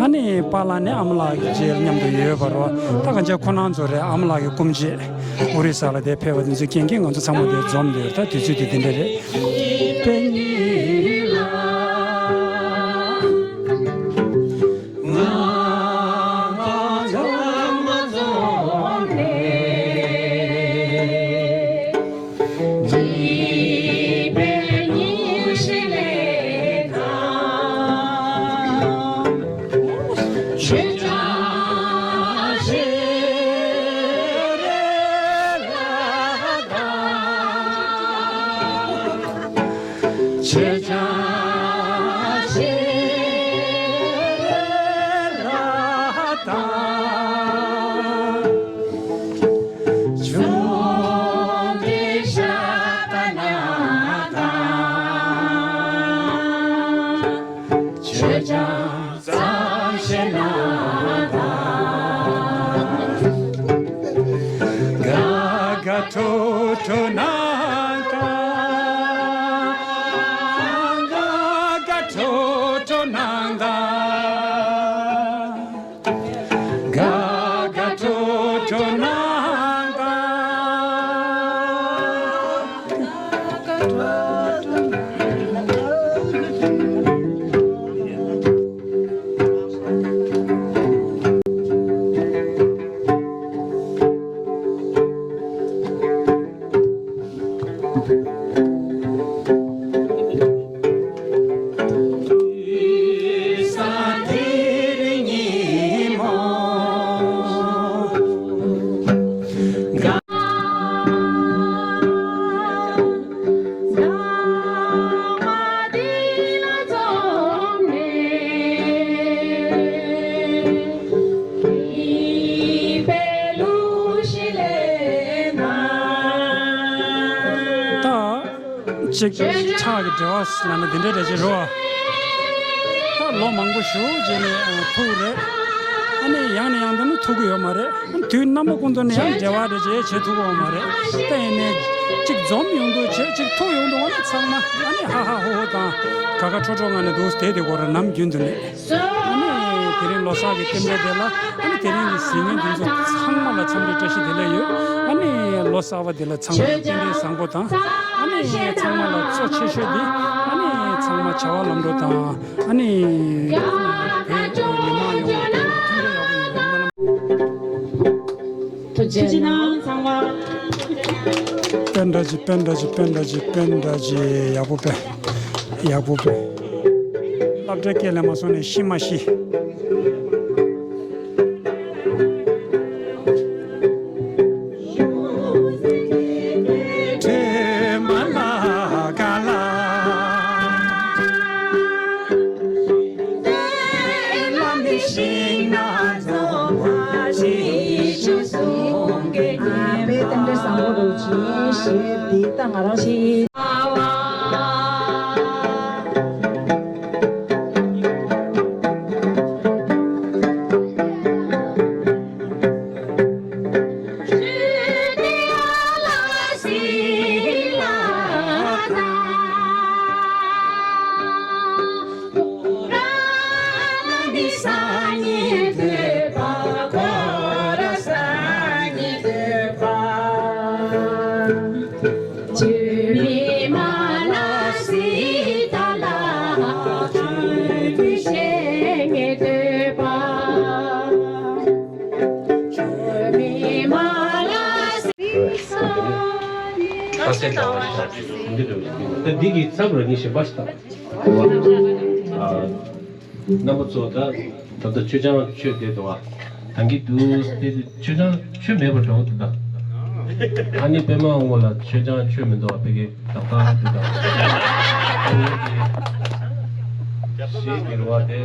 ཨ་ནེ་པཱ་ལགས་ནི་ཨ་མ་ལགས་ཀྱི་རྗེས་ལ་མཉམ་དུ་ཡོད་པ་རེད་བ། ད་གང་ཅི་ཁོ་རང་ཚོ་རེད། ཨ་མ་ལགས་ཀྱི་སྐུ་མཆེད་ཨོ་རི་ས་ལ་དེ་ཕེབས་པ་དེ་ཚོའི་རྐྱེན་གྱིས་ང་ཚོ་ཚང་མ་དེ་འཛོམས་དེ་རེད། ད་དུས་ཚོད་དེ་དེ་འདྲ་རེད། ཆོས་ཀྱང་ཤེས་རབ་དང་། ཆུང་འདྲིས་ཤ་སྟག་རྣམས་དང་། ཆོས་ཀྱང་ཙམ་ཤེས་རྣམས་དང་། དགའ་དགའ་སྤྲོ་སྤྲོ་རྣམས་དང་། དགའ་དགའ་སྤྲོ་སྤྲོ་རྣམས་དང་། དགའ་དགའ་སྤྲོ་སྤྲོ་རྣམས་དང་། ད་ཅིག་ཕྱག་གི་འབྲེལ་བ་ལབ་ན་འདི་འདྲ་འདྲ་ཅིག་རེད་བ། ད་ལོ་མང་པོ་ཞིག་རྗེས་ནས་ཐུག་རེད། ཨ་ནི་ཡང་ནས་ཡང་དུ་ནི་ཐུག་གི་ཡོད་མ་རེད། དུས་རྣམ་པ་ཀུན་ཏུ་ནས་ཡང་འབྲེལ་བ་འདྲ་ཅིག་བྱེད་ཐུབ་ཀྱི་ཡོད་མ་རེད། ད་ཡིན་ནའི་ཅིག་འཛོམས་ཡོང་དུས་བྱས། ཅིག་ཐུག་ཡོང་དུས་ཨ་ནི་ཚང་མ་ཨ་ནི་ཧ་ཧ་ཧོ་ཧོ་དང་དགའ་དགའ་སྤྲོ་སྤྲོ་ངང་ནས་འདུག་བསྡད་དེ་གོ་ར། ནམ་རྒྱུན་དུ་ནས། ཨ་ནི་དེ་རིང་ལོ་གསར་གྱི་རྟེན་འབྲེལ་དེ་ལ། ཨ་ནི་དེ་རིང་གི་གཟིགས་མཁན་འདི་ཚོ་ཚང་མ་ལ་འཚམས་འདྲི་བཀྲ་ཤིས་བདེ་ལེགས་ཡོད། ཨ་ནི་ལོ་གསར་པ་འདི་ལ་ཚང་མ་རྟེན་འབྲེལ་བཟང་པོ་དང་། ཨ་ནི་ཚང་མ་ལ་གཙོ་ཆེ་ཤོས་འདི་ཨ་ནི་ཚང་མ་བྱ་བ་ལམ་འགྲོ་དང་། ཨ་ནི་བོད་མི་མང་ཡོངས་ལ་མཐུན་སྒྲིལ་ཡག་པོ་ཡོང་བའི་སྨོན་ལམ། ཐུགས་རྗེ་གནང་ཚང་མ། པཎ་ཌ་ཇི། པཎ་ཌ་ཇི། པཎ་ཌ་ཇི། པཎ་ཌ་ཇི། ཡག་པོ་པས། ཡག་པོ་པས། སློབ་གྲྭའི་སྐད་ལ་མ་སོང་ནས་ཤི་མ་ཤི། ད་འདི་གི་མཚམས་རང་ཉིད་གཞན་པ་ཞིག་དང་། རྣམ་པ་ཚོ། ད་ད་ལྟ་མཆོད་ཆང་མཆོད་བསྡད་འདུག་བ། ད་གི་འདུག་སྟེ། མཆོད་ཆང་མཆོད་མེད་པར་འགྲོ་འདུག་ད། ཨ་ནི་པད་མ་དབང་པོ་ལ་མཆོད་ཆང་མཆོད་མི་འདུག་བ། ཕ་གི་ཏག་ཏག་འདུག་ད། ཞེས་ཟེར་བ་དེ།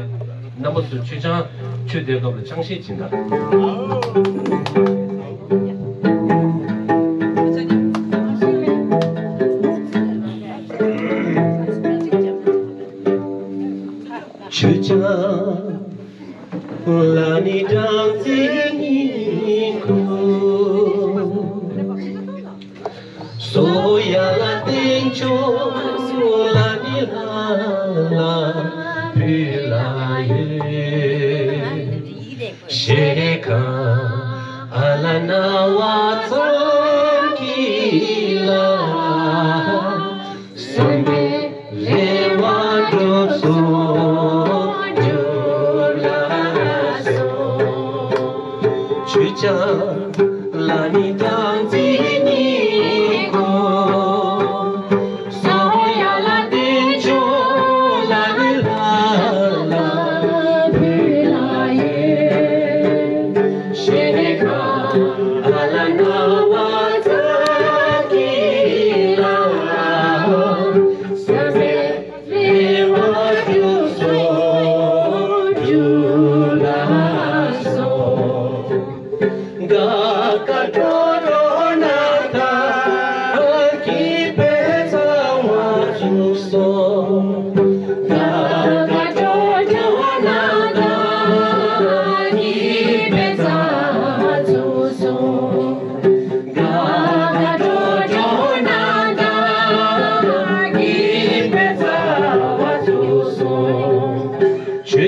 རྣམ་པ་ཚོ་མཆོད་ཆང་མཆོད་བསྡད་སྐབས་ལ་ཆང་བཞེས་བྱིན་ད། མཆོད་ཆང་ལ་ནི་སྦྲང་རྩི་སྙིང་ཁུ། སོ་ཡ་ལ་བསྟན་མཆོག་ལ་ནི་ལ་ལ་ཕུལ་ལ་ཡོད། ཞེས་གང་ཨ་ལ་ན་བ་ཚང་གི་ལ། སེམས་པའི་རེ་བ་འགྲུབ་སོང་། འགྲུབ་ལ་སོང་། མཆོད་ཆང་ལ་ནི་སྦྲང་རྩི་སྙིང་ཁུ། སོ་ཡ་ལ་བསྟན་མཆོག་ལ་ནི་ལ་ལ་ཕུལ་ལ་ཡོད། ཞེས་གང་ཨ་ལ་ན་བ་ཚང་གི་ལ། སེམས་པའི་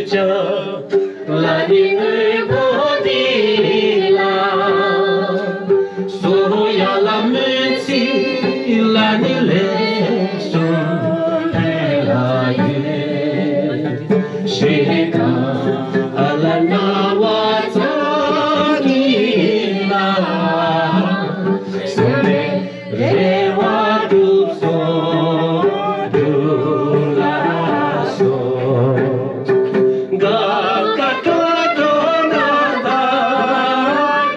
ཆོས་ལ་ནི་དངོས་པོ་འདི་ལ། སོ་ཡ་ལ་མི་ཚིག་ལ་ནི་ལེགས་སོ་ལ་ཡོད། ཤེས་གང་ཨ་ལ་ན་བ་ཚ་གི་ལ། སེམས་རེ་བ་སྒྲུབ་སོ་སྒྲུབ་ལ་སོ། ག་ག་ཏོ་ཏོ་ན་ད་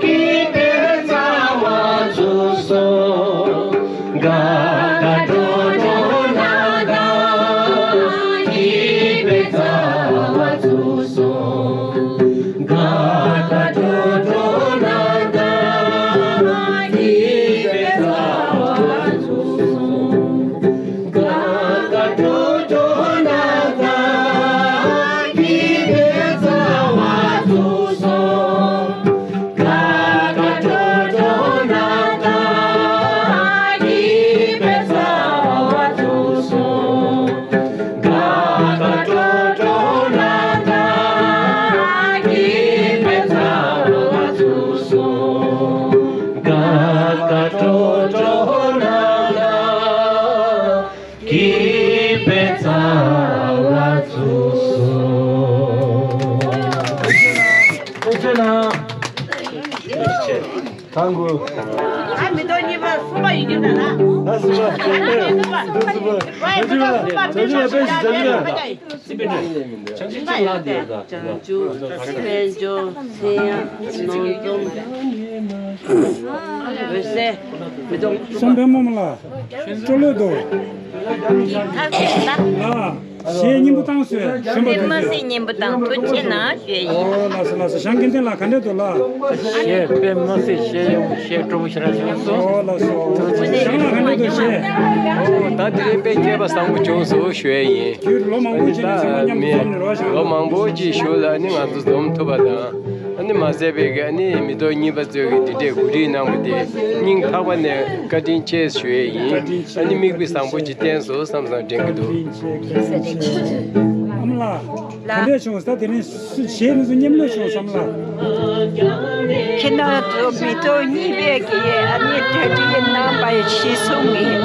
གི་པེ་ཚ་བ་ཚུགས་སོ། ག་ག་ཏོ་ཏོ་ན་ད་གི་པེ་ཚ་བ་ཚུགས་སོ། ག་ག་ཏོ་ཏོ་ན་ད་གི་པེ་ཚ་བ་ཚུགས་སོ། ག་ག་ཏོ་ཏོ་ན་ད་གི་པེ་ཚ་བ་ཚུགས་སོ། ག་ག་ཏོ་ཏོ་ན་ད་གི་པེ་ཚ་བ་ཚུགས་སོ། ག་ག་ཏོ་ཏོ་ན་ད་གི་པེ་ཚ་བ་ཚུགས་སོ། ག་ག་ཏོ་ཏོ་ན་ད་གི་པེ་ཚ་བ་ཚུགས་སོ། ཐང་གུ། ཨ་མི་ཐོག་གཉིས་པ་གསུམ་པ་ཡིན་རྒྱུ་ན་ན། ཨ་གསུམ་པ། གསུམ་པ། གསུམ་པ། བྱང་ཆུབ་ལ་དཔེ་ཞིག་བྱ་རྒྱུ་ན། བྱང་ཆུབ་ལ་དཔེ་ཞིག་བྱ་རྒྱུ་ན། བྱང་ཆུབ་དཔལ་འབྱོར་སེམས་དབྱངས་ནོར་འཛོམས། འོད་གསལ། མི་ཐོག་གསུམ་པའི་མོ་མོ་ལ། ཅོ་ལོད་དོ། ལ། གཞས་སྙན་པོ་བཏང་ཟེར། གཞོན་པ་དེ་མ་ཚོས། སྲིད་སྙན་པོ་དང་ཐུགས་རྗེ་གནང་ཞུ་ཡ་ཡིན། ཨོ་ལགས་སོ་ལགས་སོ། ཞང་དགེ་འདུན་ལགས་ག་འདྲས་འདུག་ལགས། གཞས་དཔེ་མ་སྲིད་གཞས་ཡོང་གཞས་སྤྲོ་པོ་ཞེ་དྲག་བྱུང་སོང་། ཨོ་ལགས་སོ། ཞང་ལགས་ག་འདྲས་འདུག་གཞས། ཨོ་ད་དེ་རིང་དཔེ་སྐལ་བ་བཟང་པོ་བྱུང་སོང་ཞུ་ཡ་ཡིན། ཁྱོད་ལོ་མང་པོ་ཅིག་ནས་ཚང་མ་མཉམ་དུ་འཛོམས་ནས་རོགས་ཞང་། ལོ་མང་པོ་ཅིག་གཞུག་ལ་ནི་ང་ཚོ་འཛོམས་ཐུབ་པ་དང་། ཨ་ནི་མ་ཟད་པའི་གི་ཨ་ནི་མི་ཐོག་གཉིས་པ་ཚོས་གི་འདི་འདྲའི་གོ་སྒྲིག་གནང་བ་དེ་སྙིང་ཐག་པ་ནས་བཀའ་དྲིན་ཆེ་ཞུ་ཡས་ཡིན། ཨ་ནི་མིག་དཔེ་བཟང་པོ་ཅིག་བསྟན་སོང་བསམ་བསམ་དྲན་གི་འདུག། ཨ་མ་ལགས། ག་འདྲས་བྱུང་ཟེར་དེ་རིང་གཞས་འདི་ཚོ་མཉམ་ལས་བྱུང་བསམ་ལ། ཁྱེད་རང་ཚོ་མི་ཐོག་གཉིས་པས་གི་ཨ་ནི་གྲ་སྒྲིག་གནང་བ་གཞི་བཟུང་ངེས་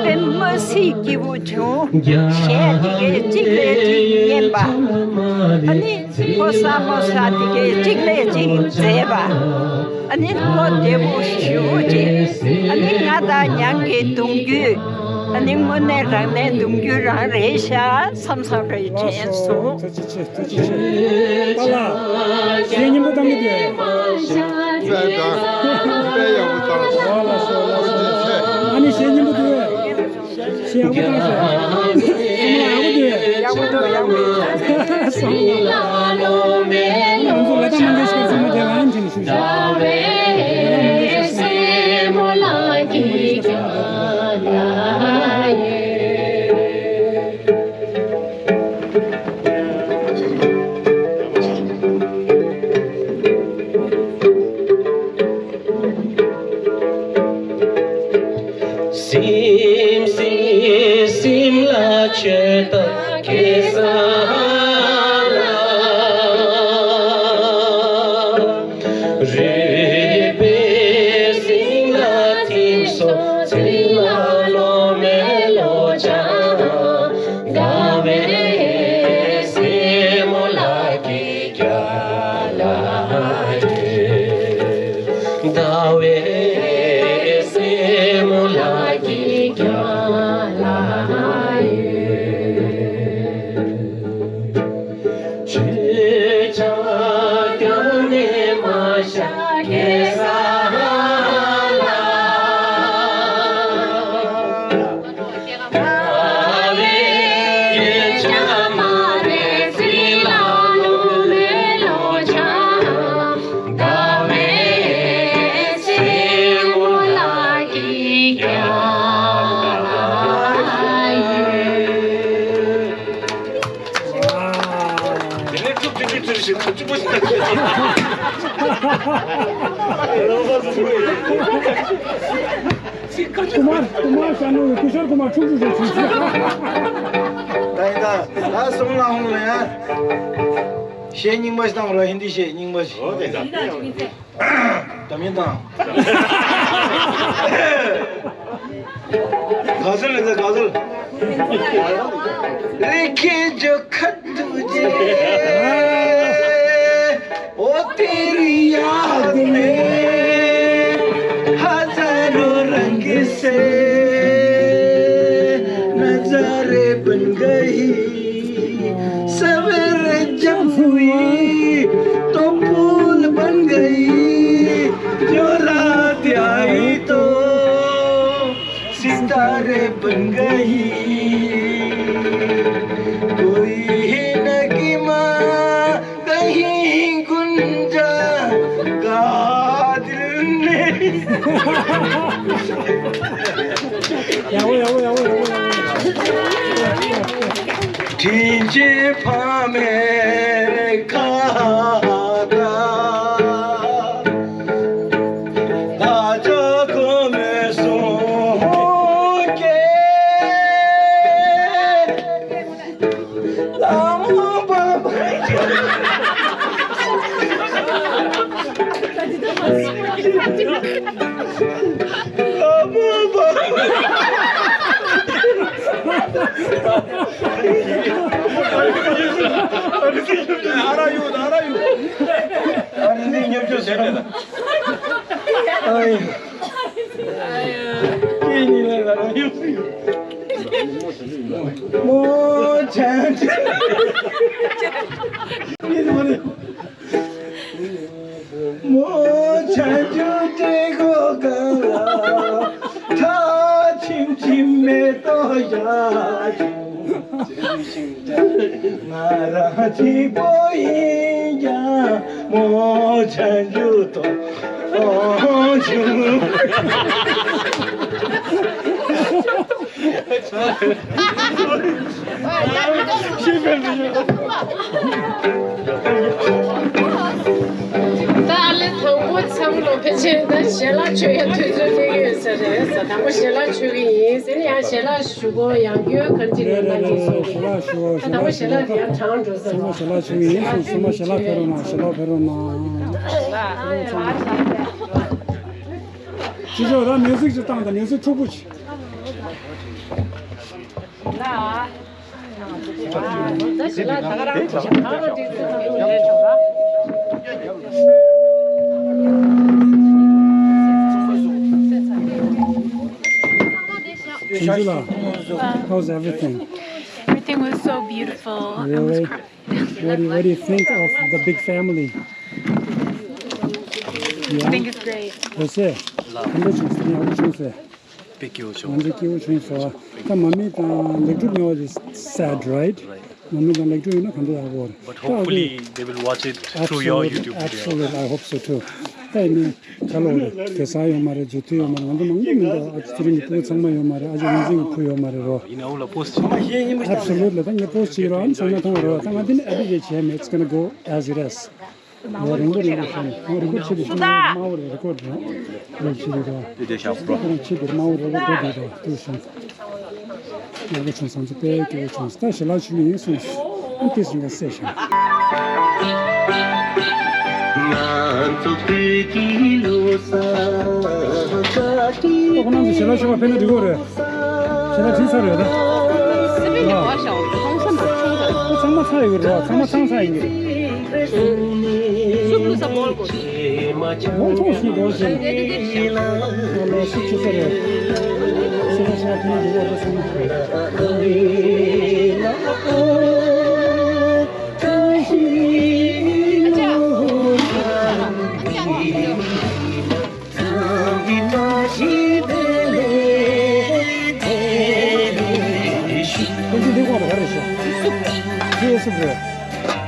དཔེ་མ་སྲིད་སྐྱིད་པོ་བྱུང་། གཞས་འདི་གའི་གཅིག་ལས་གཅིག་སྙན་པ། ཨ་ནི། ཕོ་གསར་མོ་གསར་དེ་གའི་གཅིག་ལས་གཅིག་མཛེས་པ། ཨ་ནི་བློ་བདེ་པོ་ཞེ་པོ་ཅིག། ཨ་ནི་ང་དང་ཉང་གི་གདུང་རྒྱུད། ཨ་ནི་དངོས་གནས་རང་གནས་གདུང་རྒྱུད་རང་རེད་ཤག་བསམ་བསམ་རེ་དྲན་སོང་། ཐུགས་རྗེ་ཆེ། ཐུགས་རྗེ་ཆེ། པཱ་ལགས། གཞས་སྙན་པོ་བཏང་གི་འདུག། དཔེ་དང་། དཔེ་ཡག་པོ་བཏང་སོང་། ཨ་ལགས་སོ་ལགས་སོ། ཨ་ནི་གཞས་སྙན་པོ་འདུག། ཞེས་ཡག་པོ་བཏང་སོང་། ཚང་མ་ཡག་པོ་འདུག། ཡག་པོ་འདུག། ཡག་པོ་འདུག། ང་ཚོ་ལ་དྭགས་མངྒེ་ཤ་ཀར་ཚང་མ་དེ་ལ་ཡང་དྲན་ཞུ་ཞུ། ལ་དྭགས་མངྒེ་ཤ་ཀར་ཚང་མ་དེ་ལ་ཡང་དྲན་ཞུ་ཞུ། སིམ་སིམ་སིམ་ལ་ཆོས་དང་སྐལ་བཟང་ལ། རུས་པའི་གསེང་ལ་ཐིམ་སོང་། ཚིག་ལ་བློ་མེད་བློ་སྦྱང་དགའ་བའི་སེན་མོ་ལ་གི། རྒྱ་ལ་ཡོད། ཟླ་བའི་སེན་མོ་ལ་གི་རྒྱ་ལ་ཡོད། ཁ་གཅིག་པོ་ཞིག་ད། ཀུ་མར་ཀུ་མར་ཤ་ནོ་ཀུ་ཤར་ཀུ་མར་ཁྲུག་ཁྲུག་ཁྲུག་ཁྲུག་ད་ཡིན་ད། ད་སོང་ལ་ཧོང་ལ་ཡ། གཞས་རྙིང་པ་ཞིག་བཏང་རོགས། ཧིན་དི་གཞས་རྙིང་པ་ཞིག་ཨོ་དེ་ད། ད་མིན་དང་། غزل ہے، غزل۔ رکھے جو خط تجھے، او تیری یاد میں ہزاروں رنگ سے نظارے بن گئی۔ سویرے جب ہوئی تو پھول بن گئی، جو رات آئی تو ستارے بن گئی۔ کوئی نغمہ کہیں گونجا قادر نے 呀喂呀喂呀喂呀喂呀喂！ དྲིན་ཆེན་ཕ་མའི་ཁ་བརྡ། ད་ཆ་ཁོ་མོས་གསུང་སྐད། ལ་མོ་བ་བ། ལ་མོ་བ་བ། ཨ་ར་ཡོད་ཨ་ར་ཡོད། ཨ་ར་འདི་ཉོབ་ཆོག་ཟེར་མེད་ལ། ཨའི། ཀྱེ་ཉི་ལ་ལ་ཡོད་ཡོད། མོ་ཆན་ཆན། མོ་ཆན་ཆུ་ཏྲེ་གོ་ག་ལ། ཁ་ཆིམ་ཆིམ་མེ་ཏོག་བཞག་ང་རང་གཅིག་པོ་ཡིན་ཀྱང་མོ་ཆན་ཆུ་ཏོ་ཨོ་ཆུ། ད་ཨ་ལེ་དང་པོ་ཚང་ལོ་ཕལ་ཆེར་ད་ཞལ་ལག་མཆོད་ཡ་དུས་ཚོད་སླེབས་ཡོད་ས་རེད་ས། དང་པོ་ཞལ་ལག་མཆོད་ཀྱི་ཡིན་ཟེར་ཡང་ཞལ་ལག་ཞུ་གོ་ཡང་རྒྱུན་གང་ཅི་ལས་ལ་ཡིན་སོང་། ཞལ་ལག་ཞུ་བ་ད་དང་པོ་ཞལ་ལག་དེ་ཡང་གྲངས་འགྲོ་ས་ཚང་མ་རེད། ཞལ་ལག་ཞུ་གི་ཡིན་སོང་། ཚང་མ་ཞལ་ལག་ཕེབས་རོགས་གནང་། ཞལ་ལག་ཕེབས་རོགས་གནང་། ཅི་ཞོག་ད་མིའུ་ཟིག་ཅིག་བཏང་དང་མིའུ་ཟིག་འཁྲུག་པོ་ཅིག How's everything? Everything was so beautiful. I was Really? crying. What do you, what do you think of the big family? I think it's great. ཡོད་ས། ག་འདྲ་བྱུང་ཟེར། ཡག་པོ་བྱུང་ཟེར། དཔེ་སྐྱིད་པོ་བྱུང་། ང་ཚོ་སྐྱིད་པོ་བྱུང་ཟེར་བ། ད་མ་མི་དང་ལེགས་གྲུབ་ཉོ་བ་དེ་sad, right? Right. མ་མི་དང་ལེགས་གྲུབ་ཡོད་ན་ག་འདྲ་ཡག་པོ་རེད། But ད་hopefully they will watch it through your Absolutely, YouTube video. Absolutely, I hope so too. ད་ཡིན་ནའི་ཁ་ལོ་རེད། གེ་སར་ཡོད་མ་རེད། རྫུ་འཕྲུལ་ཡོད་མ་རེད། ང་ཚོ་མང་པོ་མི་འདུག་ཨ་ཅེ་ཚེ་རིང་གི་ཕྲུ་གུ་ཚང་མ་ཡོད་མ་རེད། ཨ་ཅེ་རིག་འཛིན་གྱི་ཕྲུ་གུ་ཡོད་མ་རེད་རོ། ཡིན་ན་འོ་ལ་post བྱེད། Absolutely. ད་ངས་post བྱེད་རོགས། ཨ་ནི་ཚང་མ་མཐོང་རོགས། ད་ང་འདི་ནས་edit བྱས་མེད། It's gonna go as it is. ང་རིང་པོ་རིང་པོ་བྱས་ནས་ང་རིང་པོ་ཆེ་དུ་ཞུ་ན་དམའ་བོ་རེད། རེ་ཀོར་རེད། རེ་ཆེ་དུ་རེད། དེ་དེ་ཤག་པྲོ། ཁོ་རང་ཆེ་དུ་དམའ་བོ་རེད། རེ་ཀོར་རེད། དུ་ཞུ་ཡག་པོ་བྱུང་། བཟང་ཚེ་དཔེ་སྐྱིད་པོ་བྱུང་། ད་ཞལ་ལག་ཞུ་ཡིན་གསུངས། ཨ་ཏི་སུ་ང་སེ་ཤག་ང་ཚོ་བོད་ཀྱི་ལོ་གསར་ཁ་ཅིག་ཁོ་རང་ཚོ་ཞལ་ལག་ཞུ་བ་ཕེབས་ན་འགྲིག་གོ་རེད། ཞལ་ལག་བྲིས་ཚར་རེད་ད། སི་པན་གྱི་བ་ཤ་བ་ཁོང་ས་ན་ཁོང་ས། ཁོ་ཚང་མ་ཚར་ཡོད་རེད་བ། ཚང་མ་ཚང་ཚར་ཡིན་གྱི་རེད། སུ་ཀུ་ས་མོལ་གོ། མོལ་ཐོག་ཞིག་འགྲོ་ཞིག་ལོ་སུ་ཆུ་ས་རེད། སི་པན་ས་ན་ཕེབས་ན་འགྲིག་གོ་རེད། སུ་ན། ཁོང་ཚོ་འདི་གོང་ལ་ག་རེ་ཤག་སུབ་རེད། འདི་སུབ་རེད།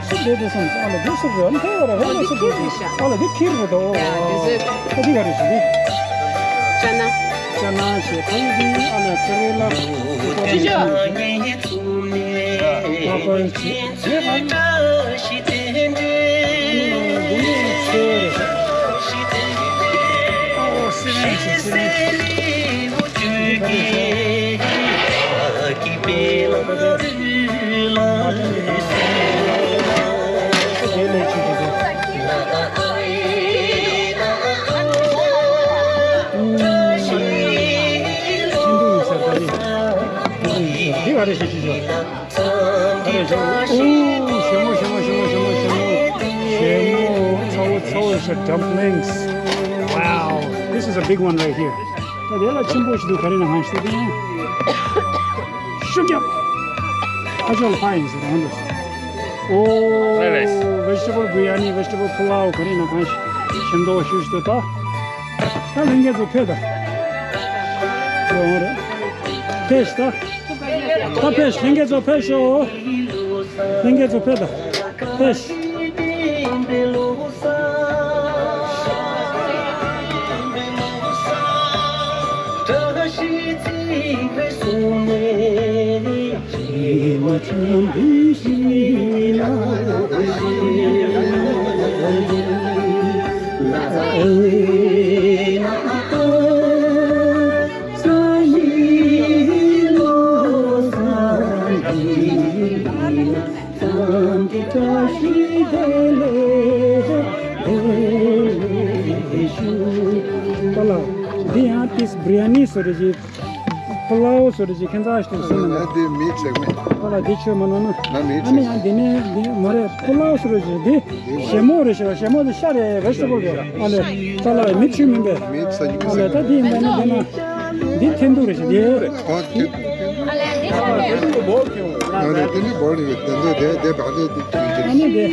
སུབ་རེད་འདི་སོང་ཨ་ལ་འདི་སུབ་རེད། ཨ་ལ་ཁ་ཡོད་རེད། ཨ་ལ་འདི་སུབ་རེད། ཨ་ལ་འདི་ཁྱེར་རེད་དོ། ཨ་འདི་ག་རེ་ཤག་འདི། ཅ་ན། ཅ་ན་ཞེས་ཁ་ཡོད་འདི་ཨ་ལ་ཀ་རེ་ལ། ཅི་ཅི། འདི་ག་རེ་ཞིག་ཞིག་ཞོག་ཨོ། ཞལ་མོ། ཞལ་མོ། ཞལ་མོ། ཞལ་མོ། ཞལ་མོ། ཞལ་མོ། ཚ་བོ། ཚ་བོ། It's a dumplings. Wow, this is a big one right here. ད་དེ་ལ་ཆེན་པོ་ཞིག་འདུག་ག་རེ་ན་ཧང་ཞུ་དེ་ཡང་ཤུགས་རྒྱབ། ཨ་ཅོ་ལ་ཕ་ཡིན་ཟེར་ཧང་འདུག་ཨོ། Very nice. Vegetable biryani, vegetable pulao ག་རེ་ན་ཧང་ཞིག་ཞིམ་མདོག་ཤུགས་ཞིག་འདུག་ད་ད་ལྷན་རྒྱས་ཚོ་ཕེབས་ད། ཡོང་རེད། ཕེབས་ད། ད་ཕེབས། ལྷན་རྒྱས་ཚོ་ཕེབས་ཤོག་ལྷན་རྒྱས་ཚོ་ཕེབས་ད། ཕེབས། འདི་ཡང་ཏིས་བི་རི་ཡ་ནི་སོ་རེ་ཅིག་པུ་ལའོ་སོ་རེ་ཅིག་ཁྱེད་ཚ་ཞིག་སེམས་ན། ང་འདི་མི་ཚེག་མེད། པ་ལ་འདི་ཆོས་མ་ནོ་ན། ང་མི་ཨ་ནི་ཚེག་ཡང་འདི་ནས་འདི་མ་རེད། པུ་ལའོ་སོ་རེ་ཅིག་འདི། ཞལ་མོ་རེད་ཤག་ཞལ་མོ་དེ་ཤ་རེད། བེ་ཇི་ཊེ་བལ་རེད། ཨ་ལས། ད་ལ་མི་ཆུ་མིན་པས། མི་ཚ་ཡི་ཨ་ལས། ད་འདི་ཡིན་པ་ནི་འདི་ན། འདི་འཐེན་ཐུག་རེད་ཤག་འདི། ཨོ་འཐེན་ཐུག་འཐེན་ཐུག་ཨ་ལས་འདི་ནི་བོ་ལ་ཡོད། དེ་ཚོ་དེ་དེ་བག་ལེབ་དེ་ཨ་ནི་འདི།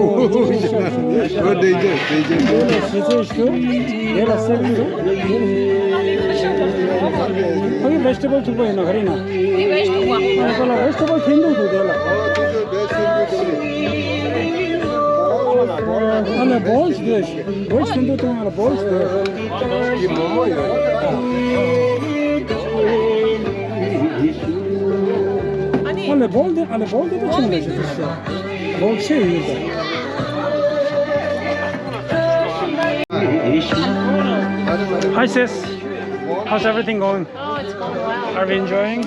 ཨོ་དེ་རྒྱ་དེ་རྒྱ་འདི་ལ་ཞི་ཚེ་ཞུ། འདི་ལ་སེལ་ཞུ། ཨ་ནི་བེ་ཇི་ཊེ་བལ་ཐུག་པ་ཡིན་ན་ག་རེ་ཡིན་ན། འདི་བེ་ཇི་ཊེ་བལ། ཨ་ལས། ད་ལ་བེ་ཇི་ཊེ་བལ་འཐེན་ཐུག་འདུག་དེ་ལ། ཨ་ལས་བོལ་ཞིག་དེ། བོལ་ཞིག་འཐེན་ཐུག་གཏོང་ཡ་ལ་བོལ་ཞིག་དེ། ཡི་མོ་མོ་ཡོད། ཨ་ལས་བོལ་དེ། ཨ་ལས་བོལ་དེ་ད་ཆུང་ལ་ཞིག་དེ་ཞིག་བོལ་ཆེ་ཡོད་དེ། Hi sis, how's everything going? Oh, it's going well. Are we enjoying?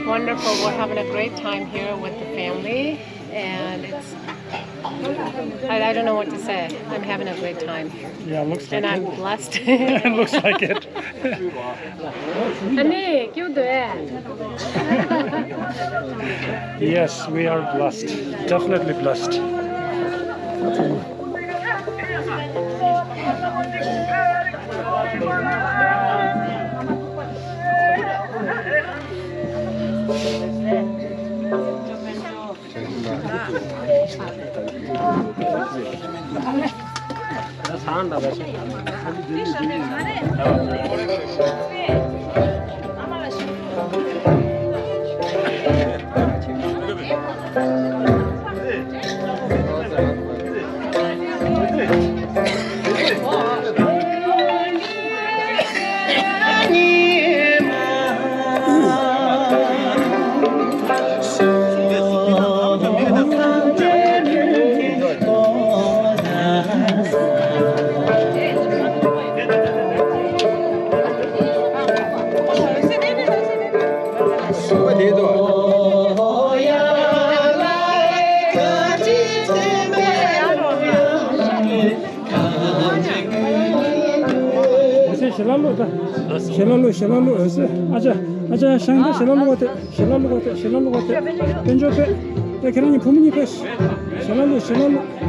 Wonderful. We're having a great time here with the family, and it's, I, I don't know what to say. I'm having a great time. Yeah, looks like it. And I'm blessed. It looks like it. ཨ་ནི་སྐྱིད་པོ་འདུག་ཨེ། Yes, we are blessed. Definitely blessed. ཞལ་ལག་བླུགས་ད། ཞལ་ལག་བླུགས། ཞལ་ལག་བླུགས། ཨ་ཙི། ཨ་ཅག་ཨ་ཅག་ཤང་ད་ཞལ་ལག་བླུགས་པ་དེ། ཞལ་ལག་བླུགས་པ་དེ། ཞལ་ལག་བླུགས་པ་དེ། དཔལ་འབྱོར་ཕེབས། ཨེ་ཁྱེད་རང་གཉིས་བུ་མོ་གཉིས་ཕེབས། ཞལ་ལག་བླུགས། ཞལ་ལག་བླུགས།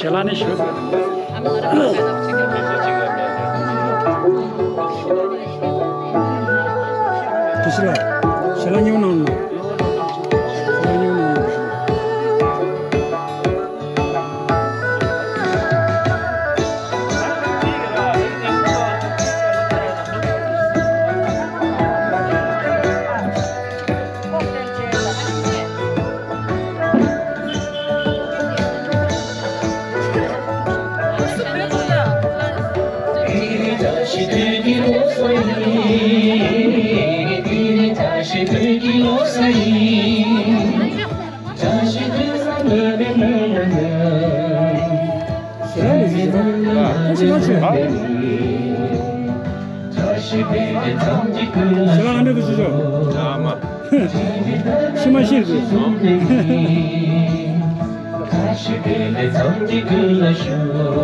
ཞལ་ལག་ནས་ཞུ། དེ་ཞལ་ལག་ཞལ་ལག་ཉོ་གནང་ནོ། ཞལ་ལག་ཉོ་གནང་ནོ། ཤི་མ་ཤི་རེད། ད་ཤེས་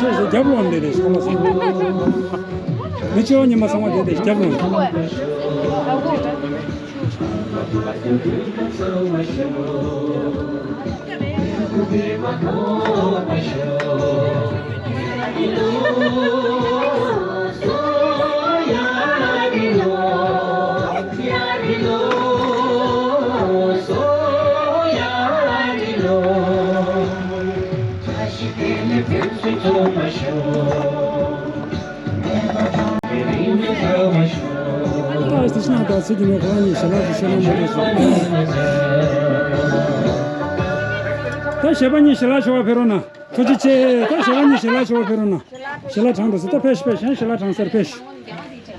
ཤེས་རྒྱབ་ལོང་འདི་རེད་ཤག་མ་སོང་། མི་ཆེ་བ་ཉི་མ་ཚང་མ་འདི་རེད་རྒྱབ་ལོང་། ད་ཞེ་པ་གཉིས་ཞལ་ལག་ཞུ་བ་ཕེབས་རོགས་གནང་། ཐུགས་རྗེ་ཆེ། ད་ཞེ་པ་གཉིས་ཞལ་ལག་ཞུ་བ་ཕེབས་རོགས་གནང་། ཞལ་ལག་དྲངས་འགྲོ་ཟེར། ད་ཕེབས་ཕེབས། གཞན་ཞལ་ལག་དྲངས་ཟེར། ཕེབས་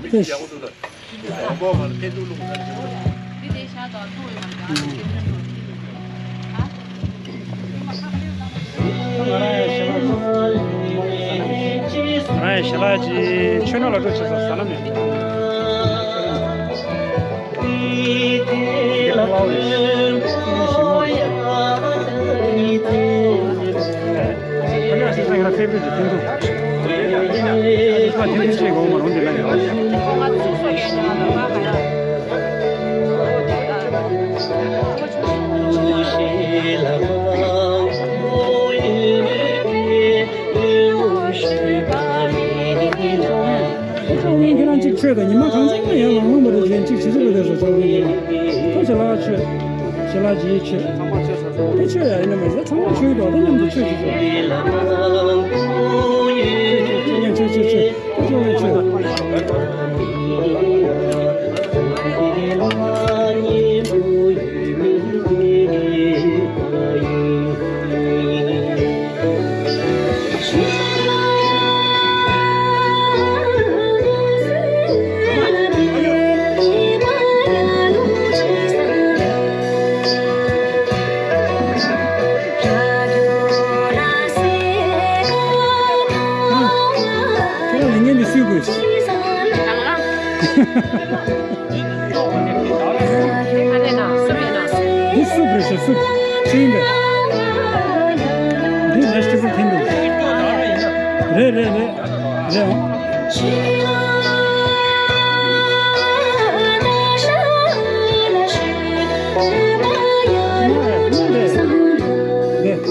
ཕེབས། ང་རང་ཡང་ཞལ་ལག་ཅིག་མཆོད་ནོར་ལ་སྤྲོད་བྱེད་ས་ཟ་ལམ་ཡོད། ཁ་ལག་ཟེར་ས་ང་རང་ཕེབས་རེད་ཀྱི་ཐེན་ཐུག་ཨ་ཐེན་ཐུག་ཅེས་གོ་མ་རུང་དེ་ལ་ཡང་། ཁྱེད་རང་གཅིག་ཆོས་དང་ཉི་མ་གང་ཚང་མ་ཡར་ལངས་ལངས་པ་རེད། གཞན་གཅིག་བྱེད་ཆོག་པ་དེ་ཚོ་ཆོག་གི་ཡིན། ཁོ་ཞལ་ལག་ཆོས། ཞལ་ལག་ཅིག་ཆོས། ཚང་མ་ཆོས་ས་ས། དེ་ཆོས་ཡ་ཡིན་ན་མ་ཟད་ཚང་མ་ཆོས་ཀྱི་འདུག་དེ་མཉམ་དུ་ཆོས་ཀྱི་ཆོས། ཆོས་ཆོས་ཆོས་ཆོས་ཆོས་ཆོས་ཆོས་ཆོས། ཁྱེད་རང་ལས་ངན་འདི་སུས་དགོས། འདི་སུབ་རེད་ཤག་སུབ། ཆུ་ཡིན་པས། འདི་བེ་ཇི་ཊེ་བལ་ཐེན་འདུག་རེད་རེད་རེད། རེད་འོང་། རེད། འདི་རེད་རེད།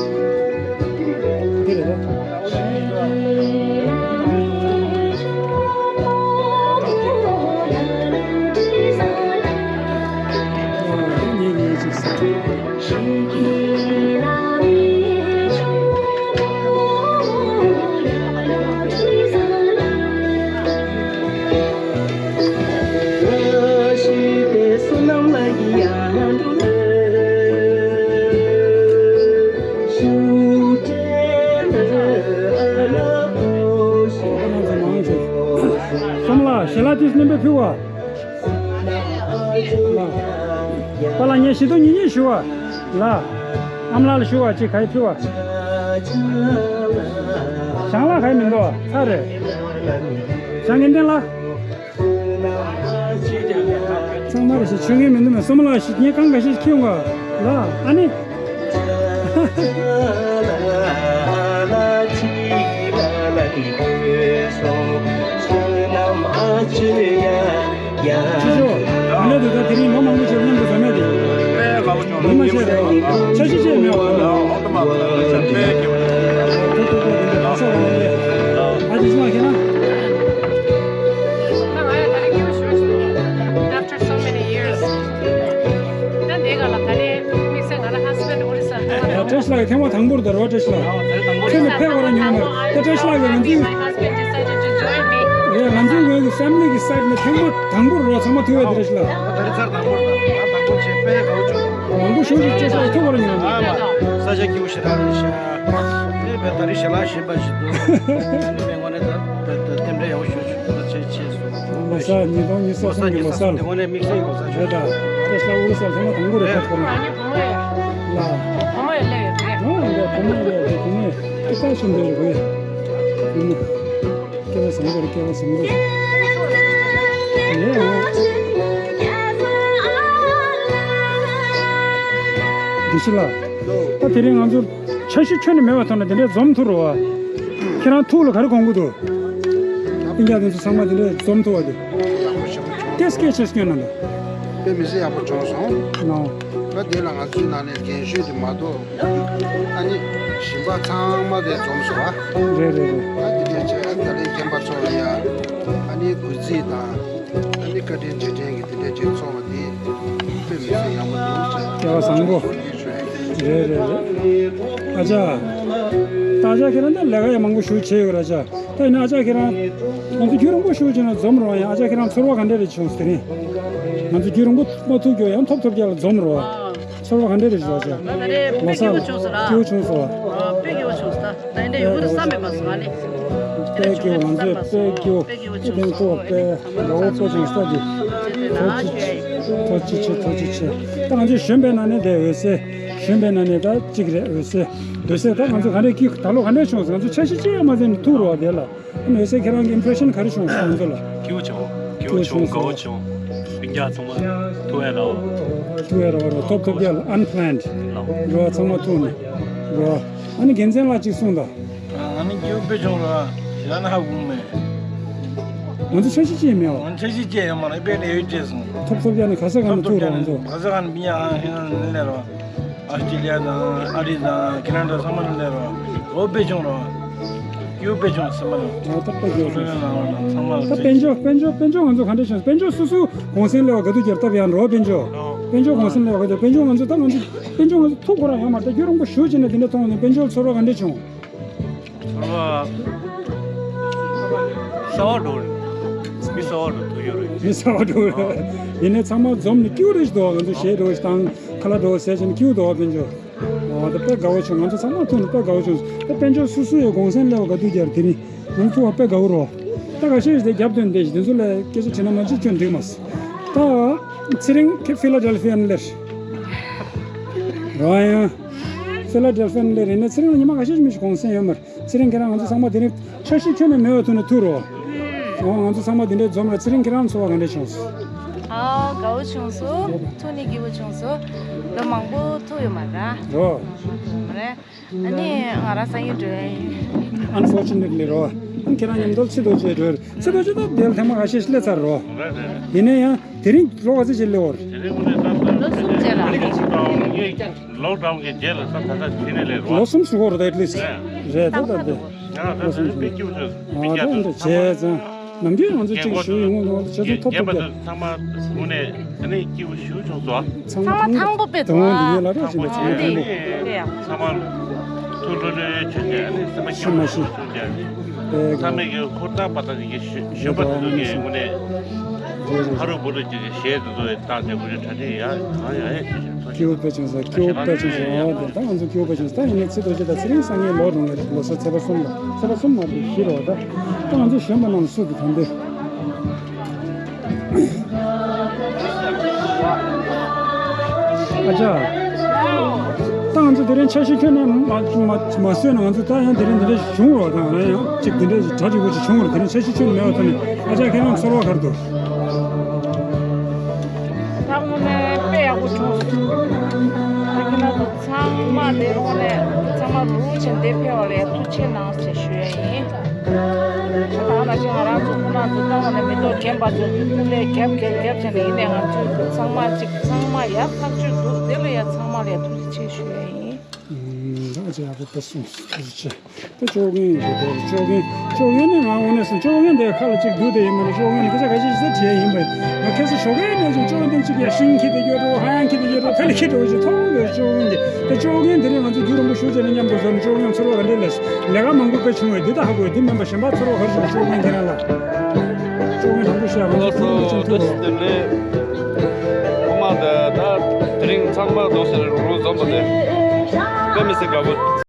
སོམ་ལགས་ཞལ་ལག་དེ་སྣོན་པ་ཕུལ་བ། ལགས། པཱ་ལགས་ངས་ཞལ་ཏོག་ཉིས་ཉིས་ཞུ་བ། ལགས། ཨ་མ་ལགས་ལ་ཞུ་བ་ཅིག་ག་ཡེ་ཕུལ་བ། ཞང་ལགས་ག་ཡེ་མི་འདུག་བ། ཚར་རེད། ཞང་དགེ་འདུན་ལགས། ཚང་མ་རེ་ཞིག་ཆོས་ངན་མི་འདུག་མེད། སོམ་ལགས་ཤིག་ངས་གང་ག་ཞིག་ཁྱེར་ཡོང་ག་ལ་ཨ་ནི། ཅི་ཅོ། ཨ་ནི་དུ་ད་དེ་རིང་ལོ་མང་པོ་ཞིག་མཉམ་དུ་ཟ་མེད་དེ། དཔེ་དགའ་པོ་བྱུང་། ངོ་མ་བཤད་རེད། འཆར་གཞི་ཅི་མེད་པ། ཨོ་ཏོ་མ་ཏོ་ལ་ཆ་དཔེ་སྐྱིད་པོ་འདུག་ཏོ་ཏོ་ཏོ་དེ་འདྲ་ག་ས་རང་རེད། ཨ་ཅི་སྨྲ་ཤེས་ན། ད་ང་ཡང་ད་རེས་སྐྱིད་པོ་ཞེ་པོ་ཞིག་འདུག After so many years. ད་འདི་ག་ལ་ད་རེས་དམིགས་བསལ་ང་རང་ཧ་སི་བྷེན་ཌི་ཨོ་རི་ས་ལ་ཡ་བཀྲ་ཤིས་ལགས་ཀྱི་ཐེངས་མ་དང་པོ་རེད་ད་རོ། བཀྲ་ཤིས་ལགས་ཁྱོད་ནི་ཕེབས་པ་རང་ཉོ་མ་རེད། ད་བཀྲ་ཤིས་ལགས་ཀྱི་ང་ཚོའི། My husband decided to join me. ཡ་ང་ཚོའི་ངོས་ཀྱི་ཕེ་མི་ལི་གི་སའེ་ཌི་ནས་ཐེངས་མ་དང་པོ་རེད་རོ། ཚང་མ་ཐུག་ཡོད་ད་བཀྲ་ཤིས་ལགས། ད་རེས་ཚར་དང་པོ་རེད་ད། ད་དང་པོ་བྱས་དཔེ་དགའ་པོ་བྱུང་། མང་པོ་ཞུ་ཞིག་བཀྲ་ཤིས་ལགས་ཐུག་པ་རང་ཉོ་མ་རེད། ས་ཆ་སྐྱིད་པོ་ཞེ་དྲག་རེད་ཤག་དེ་བས་ད་རེས་ཞལ་ལག་ཞིམ་པ་ཞིག་འདུག་ཨ་ནི་མི་ངོ་ནས་ད་བས་ད་རྟེན་འབྲེལ་ཡག་པོ་ཞུ་ཆོག་ད་བྱས་བྱས་སོང་། ལོ་གསར་ཉིས་སྟོང་ཉི་ཤུ་རྩ་གསུམ་གྱི་ལོ་གསར་ལ། ངོ་ནས་དམིགས་བསལ་གྱི་ལོ་གསར་ཞུ། རེད་ད། བཀྲ་ཤིས་ལགས་ཨོ་རི་ས་ལ་ཐེངས་མ་དང་པོ་རེད་ཕེབས་ཐུབ་ན། ཨ་ནི་བུ་མོ་ཡོད། ལ། བུ་མོ་ཡོད་ལེ་ཡོད་རེད། ཨ་འདྲ་བུ་མོ་ཡོད་རེད། བུ་མོ་ཡོད་ཏེ་ས་ཞིམ་འདྲ་རེད་བུ་ཡོད། བུ་མོ། སྐལ་བ་བཟང་པོ་རེད། སྐལ་བ་བཟང་པོ་རེད། ལེ་ཨ། བཀྲ་ཤིས་ལགས། ད་དེ་རིང་ང་ཚོ། འཆར་གཞི་ཁྱོན་ནས་མེད་པ་ཐོག་ནས་དེ་འདྲའི་འཛོམས་ཐུབ་རེད་བ། ཁྱེད་རང་ཐུགས་ལ་ག་རེ་དགོངས་ཀྱི་འདུག་སྤུན་ཀྱག་དེ་ཚོ་ཚང་མ་དེ་འདྲའི་འཛོམས་ཐུབ་པ་དེ། ཡག་པོ་ཞེ་པོ་བྱུང་། ཏེ་སྐད་ཆ་སྐྱོན་ན་འདུག་དཔེ་མི་སྲིད་ཡག་པོ་བྱུང་སོང་། ནོ། ད་དེ་ལ་ང་ཚོའི་ནང་ནས་རྒན་ཤོས་དེ་མ་གཏོགས། ཨ་ནི། གཞན་པ་ཚང་མ་དེ་འཛོམས་སོང་བ། རེད་རེད་རེད། ཨ་དེ་འདྲས་བྱས་ཨ་ད་རེས་རྒན་པ་ཚོ་ལ་ཡ་ཨ་ནི་གུས་བརྩི་དང་ཨ་ནི་བཀའ་དྲིན་རྗེས་དྲན་གྱི་དེ་འདྲས་ཅིག་ཚོགས་པ་དེ་དཔེ་མི་སྲིད་ཡག་པོ་འདུག་ཟེར། སྐལ་བ་བཟང་པོ། ཞུ་ཡིན། རེད་རེད་རེད། ཨ་ཅག་ད་ཨ་ཅག་ཁྱེད་རང་ད་ལས་ཀ་ཡང་མང་པོ་ཞིག་བྱས་ཡོད་རེད་ཨ་ཅག་ད་ཡིན་ན་ཨ་ཅག་ཁྱེད་རང་ང་ཚོ་རྒྱུན་རིང་པོ་ཞིག་བྱས་ན་འཛོམས་རོགས་ཡང་ཨ་ཅག་ཁྱེད་རང་ཚོར་བ་ག་འདྲས་རེད་བྱུང་དེ་རིང་ང་ཚོ་རྒྱུན་རིང་པོ་མ་ཐུག་རྒྱུ་ཡང་ཐོབ་ཐོབ་རྒྱག་ལ་འཛོམས་རོགས། ཚོར་བ་ག་འདྲ་རེད་བཟོ་བྱ། ད་ད་རེད་དཔེ་ལོ་སྐྱིད་པོ་བྱུང་སོང་ར། སྐྱིད་པོ་བྱུང་སོང་བ། ཨ་དཔེ་སྐྱིད་པོ་བྱུང་སོང་ད། ད་འདྲ་ཡོང་གི་བསམ་མེད་པ་སོང་ཨ་ནི། དཔེ་སྐྱིད་པོ་ང་ཚོས་དཔེ་སྐྱིད་པོ་དཔེ་སྐྱིད་པོ་བྱུང་སོང་། དཔེ་དགའ་བོ་དཔེ་བྱུང་སོང་ད་ཀྱི། ཐུགས་རྗེ་ཆེ་ཐུགས་རྗེ་ཆེ་ཐུགས་རྗེ་ཆེ། ད་ང་ཚོས་གཞོན་པའི་ནང་ནས་དེ་འོད་ཟེར། གཞོན་པའི་ནང་ནས་ད་གཅིག་རེད་འོད་ཟེར། འོད་ཟེར་ད་ང་ཚོ་ག་འདྲ་སྐྱིད་ད་ལོ་ག་འདྲ་བྱུང་སོང་ང་ཚོ་འཆར་གཞི་ཅི་ཡང་མ་བཙལ་ནས་ཐུག་རོགས་དེ་ལ། ཨ་ནི་འོད་ཟེར་ཁྱེད་རང་གི་ཨིམ་པྲེ་ཤན་ག་རེ་བྱུང་སོང་ང་ཚོ་ལ། སྐྱིད་པོ་བྱུང་། སྐྱིད་པོ་བྱུང་། དགའ་བོ་བྱུང་། སྤུན་ཀྱག་ཚང་མ་ཐུག་ཡ་ར་བ། ཐུག་ཡ་ར་བ་ར་ཐོབ་ཐོབ་ཀྱ་ལ་unplanned་ར་བ་ཚང་མ་ཐུག་ནས་ར་བ། ཨ་ནི་རྒྱལ་མཚན་ལགས་གཅིག་གསུངས་དང་། ང་ནི་སྐྱིད་པོ་དཔེ་བྱུང་ར་ཞེ་ན་ཧ་གོ་མེད། ང་ཚོ་འཆར་གཞི་ཅི་ཡང་མེད་བ། ང་འཆར་གཞི་ཅི་ཡང་མ་ལ་དཔེ་ལས་ཡོད་ཅེས་གསུངས། ཐོབ་ཐོབ་ཀྱ་ནི་ག་ས་ག་ནས་ཐུག་ར་ང་ཚོ། ག་ས་ག་ནས་སྤུན་ཀྱག་ཨ་ཧེ་ན་ལས་ར་བ། ཨ་སི་ཀྲི་ལི་ཡ་དང་ཨ་རི་དང་ཁེ་ན་ཌ་ཚང་མ་ལ་སླེབས་རོགས། འོ་དཔེ་བྱུང་རོགས། སྐྱིད་པོ་དཔེ་བྱུང་སེམས་པ་ལ། ཨ་ད་དཔེ་སྐྱིད་པོ་བྱུང་། ཚང་མ་ལ་ད་དཔལ་འབྱོར་དཔལ་འབྱོར་དཔལ་འབྱོར་ང་ཚོ་ག་འདྲ་བྱུང་དཔལ་འབྱོར་སོ་སོའི་གུང་སེང་སླེབས་པ་ག་དུས་ཀྱང་སྟབས་ཡག་འགྲོ་དཔལ་འབྱོར། དཔལ་འབྱོར་གུང་སེང་སླེབས་པ་ག་དུས་དཔལ་འབྱོར་ང་ཚོ་ད་ང་ཚོ་དཔལ་འབྱོར་ང་ཚོ་ཐུག་ཁོ་རང་ཡོད་མ་རེད་ད་རྒྱུན་རིང་པོ་ཞུ་བྱས་ནས་དེ་འདྲ་མཐོང་ནས་དཔལ་འབྱོར་ཚོར་བ་ག་འདྲ་བྱུང་། ཚོར་བ་གསར་པ་འགྲོ་རེད། མི་གསར་པ་འགྲོ་ཐུག་ཡོད་རེད། མི་གསར་པ་འགྲོ་རེད། ཡིན་ནའི་ཚང་མ་འཛོམས་ནས་སྐྱིད་པོ་རེད་ཞིག་འདུག་ང་ཚོ་གཞས་འགྲོ་ཞིག་དང་ཁ་ལག་འགྲོ་ཟས་བྱས་ནས་སྐྱིད་པོ་འདུག་དཔལ་འབྱོར། འོ་ད་དཔེ་དགའ་བོ་བྱུང་ང་ཚོ་ཚང་མ་ཐུག་ནས་དཔེ་དགའ་བོ་བྱུང་ད་དཔལ་འབྱོར་སོ་སོ་ཡི་གུང་སེང་སླེབས་པ་ག་དུས་ཀྱང་དེ་རིང་ང་ཚོ་ཐུག་པ་དཔེ་དགའ་བོ་རོ། ད་ཁ་ཤས་ཤིག་དེ་རྒྱབ་སྟོན་དེ་ཞིག་དེ་ཚོ་ལ་སྐད་ཆ་དྲིས་ན་མ་ཅིག་སྐྱོན་འགྲིག་མ་སོང་། ད་ཚེ་རིང་ཁྱེད་ཕི་ལ་ཌེལ་ཕི་ཡ་ནས་སླེབས། རོ་ཡང་། ཕི་ལ་ཌེལ་ཕི་ཡ་ནས་སླེབས་རེད་ན་ཚེ་རིང་ལ་ཉི་མ་ཁ་ཤས་ཤིག་མི་ཞིག་གུང་སེང་ཡོད་མ་རེད། ཚེ་རིང་ཁྱེད་རང་ང་ཚོ་ཚང་མ་དེ་རིང་འཆར་གཞི་ཁྱོན་ནས་མེད་པ་ཐུག་ནས་ཐུག་རོགས། ཨོ་ང་ཚོ་ཚང་མ་དེ་འདྲའི་འཛོམས་ལ་ཚེ་རིང་ཁྱེད་རང་ཚོར་བ་ག་འདྲས་བྱུང་སོང་། ཨ་དགའ་བོ་བྱུང་སོང་། ཐུགས་ནི་སྐྱིད་པོ་བྱུང་སོང་། ལོ་མང་པོ་ཐུག་ཡོད་མ་རེད། རོ། མ་རེད། ཨ་ནི་ང་རང་སང་ཉིན་འགྲོ་ཡ་ཡིན། Unfortunately་རོ། ཨ་ཁྱེད་རང་མཉམ་དུ་ཚེ་རྡོ་རྗེ་འགྲོ་ཡ་རེད། ཚེ་རྡོ་རྗེ་ད་དེ་ལ་ཐེངས་མ་ཁ་ཤས་ཤིག་སླེབས་ཚར་རོ། ཡིན་ན་ཡང་དེ་རིང་ལོ་ག་ཚོད་ཅིག་སླེབས་ཡོད་རེད། དེ་རིང་ངོ་ནས་ད་ལོ་གསུམ་རྗེས་ལ། ལོག་ཌའོན་གྱི་རྗེས་ལ་ད་ད་ལྟ་ཕྱི་ནས་སླེབས་རོ། ལོ་གསུམ་ཞུ་གོ་རེད་ད་at least། རེད་ད་ད་དེ། ཡང་ད་ལོ་གསུམ་ཞུ། ཨ་ད་འདྲ་བྱས་ཙང་ནམ་རྒྱུན་ང་ཚོ་གཅིག་ཞུ་ཡོང་ངོ་ནོ་བྱས་ཙང་ཐོབ་ཐོབ་ཀྱི། ཚང་མ་ངོ་ནས་ད་ནི་སྐྱིད་པོ་ཞུ་ཆོག་ཚོ། ཚང་མ་ཐང་པོ་དཔེ་འདུག་ཨ། ཚང་མ་ཐང་པོ་ཡིན་ལ་རོགས་བྱེད་པ་ཚང་མ་ཐང་པོ་ཡིན། ཚང་མ་ཐུགས་ལྷོད་ལྷོད་བྱས་ནས་ཨ་ནི་སེམས་པ་སྐྱིད་པོ་ཞུ་ཆོག་ཅིག་ཨ་ནི། ཚང་མས་ཀྱི་ཧུར་ཐག་པ་ད་ཀྱི་གཞོན་པ་དེ་ཚོ་གི་ངོ་ནས་ཕ་རུ་བུ་རུ་ཅིག་གི་གཞས་དེ་ཚོ་བཏང་ནས་ངོ་ནས་གྲ་སྒྲིག་ཡ་ཡ་ཡ་ཡ་བྱེད་ཆོག་ཚོ། སྐྱིད་པོ་དཔེ་བྱུང་སོང་། སྐྱིད་པོ་དཔེ་བྱུང་སོང་། འོ་དེ་ད་ང་ཚོ་སྐྱིད་པོ་དཔེ་བྱུང་སོང་། ད་ཡིན་ནའི་ཚེ་རྡོ་རྗེ་དང་ཚེ་རིང་སང་ཉིན་ལོ་རུང་བའི་ལོ་གསར་ཚེས་པ་གསུམ་ལ་ཚེས་པ་གསུམ་མ་རེད་བཞི་རེད་བ། ད་ད་ང་ཚོ་གཞོན་པ་རྣམས་སུ་དུ་ད་འདོད། ཨ་ཅག་ད་ང་ཚོ་དེ་རིང་འཆར་གཞི་ཁྱོན་ནས་མ་མ་མ་བཟོས་ན་ང་ཚོ་ད་ཡང་དེ་རིང་འདི་འདྲ་བྱུང་རོགས། ད་ང་རང་ཡང་གཅིག་འདི་འདྲ་གྲ་སྒྲིག་པོ་ཅིག་བྱུང་རོགས། དེ་རིང་འཆར་གཞི་ཁྱོན་ནས་མེད་པ་ཐོག་ནས་ཨ་ཅག་ཁྱེད་རང་ཚོར་བ་ག་རེ་འདུག་ད་དངོས་གནས་དཔེ་ཡག་པོ་བྱུང་སོང་། ད་ཁྱེད་རང་ཚོ་ཚང་མ་དེ་དངོས་གནས་ཚང་མ་རུ་རུ་བྱས་འདིར་ཕེབས་པ་ལ་ཡང་ཐུགས་རྗེ་གནང་ཟེར་ཞུ་ཡ་ཡིན། ད་ང་ཚོ་ང་རང་ཚོ་ཁོ་རང་ཚོ་ལྟ་བ་ནས་མི་ཐོག་རྒན་པ་ཚོ་སྐུ་ལས་རྒྱབ་རྒྱབ་རྒྱབ་བྱས་ནས་ཡིན་ནའི་ང་ཚོ་ཚང་མ་གཅིག་ཚང་མ་ཡག་ཐག་ཆོད་འདུག་དེ་ལ་ཡང་ཚང་མ་ལ་ཡང་ཐུགས་རྗེ་ཆེ་ཞུ་ཡ་ཡིན། ད་ཅི་ཡག་པོ་ཕེབས་སོང་ཐུགས་རྗེ་ཆེ། ད་ཅོ་གིན་ཡིན་དེ་ཅོ་གིན་ཅོ་གིན་ནི་ང་དངོས་གནས་སུ་ཅོ་གིན་དེ་ཁ་ལ་གཅིག་འདུག་དེ་ཡིན་མ་རེད། ཅོ་གིན་ནི་སྐད་ཆ་ཁ་ཤས་ཤིག་ཟེར་བྲིས་ཡིན་པས་ང་ཁ་སང་ཞོགས་ཀས་ནས་ཅིག་ཅོ་གིན་དེ་གཅིག་ཡ་ཤིང་ཁྱི་དེ་སྐྱོ་འགྲོ་ཧ་ཡང་ཁྱི་དེ་སྐྱོ་འགྲོ་ཐ་ལི་ཁྱི་འགྲོ་ཞིག་མཐོང་ཡོད་ཅོ་གིན་དེ། ད་ཅོ་གིན་དེ་རིང་ང་ཚོ་རྒྱུན་རིང་པོ་ཞུ་བྱས་ནས་མཉམ་དུ་ཟོས་ནས་ཅོ་གིན་ཚོར་བ་ག་འདྲས་ལས་ལས་ཀ་མང་པོ་དཔེ་བྱུང་བས་འདི་ད་ཧ་གོ་འདི་མིན་པ་གཞན་པ་ཚོར་བ་ག་རེ་བྱུང་ཅོ་གིན་ཁྱེད་རང་ལ། ཅོ་གིན་དང་པོ་བཤད་ང་ཚོ་ལོ་ཐུགས་རིང་པོ་ཅིག་ཐུག་རོགས། ཐུགས་རྗེ་ཆེ། ཐོག་མ་དེ་ད་དེ་རིང་ཚང་མ་རྡོ་སེར་རུ་རུ་འཛོམས་པ་དེ་དཔེ་མི་སྲིད་དགའ་པོ།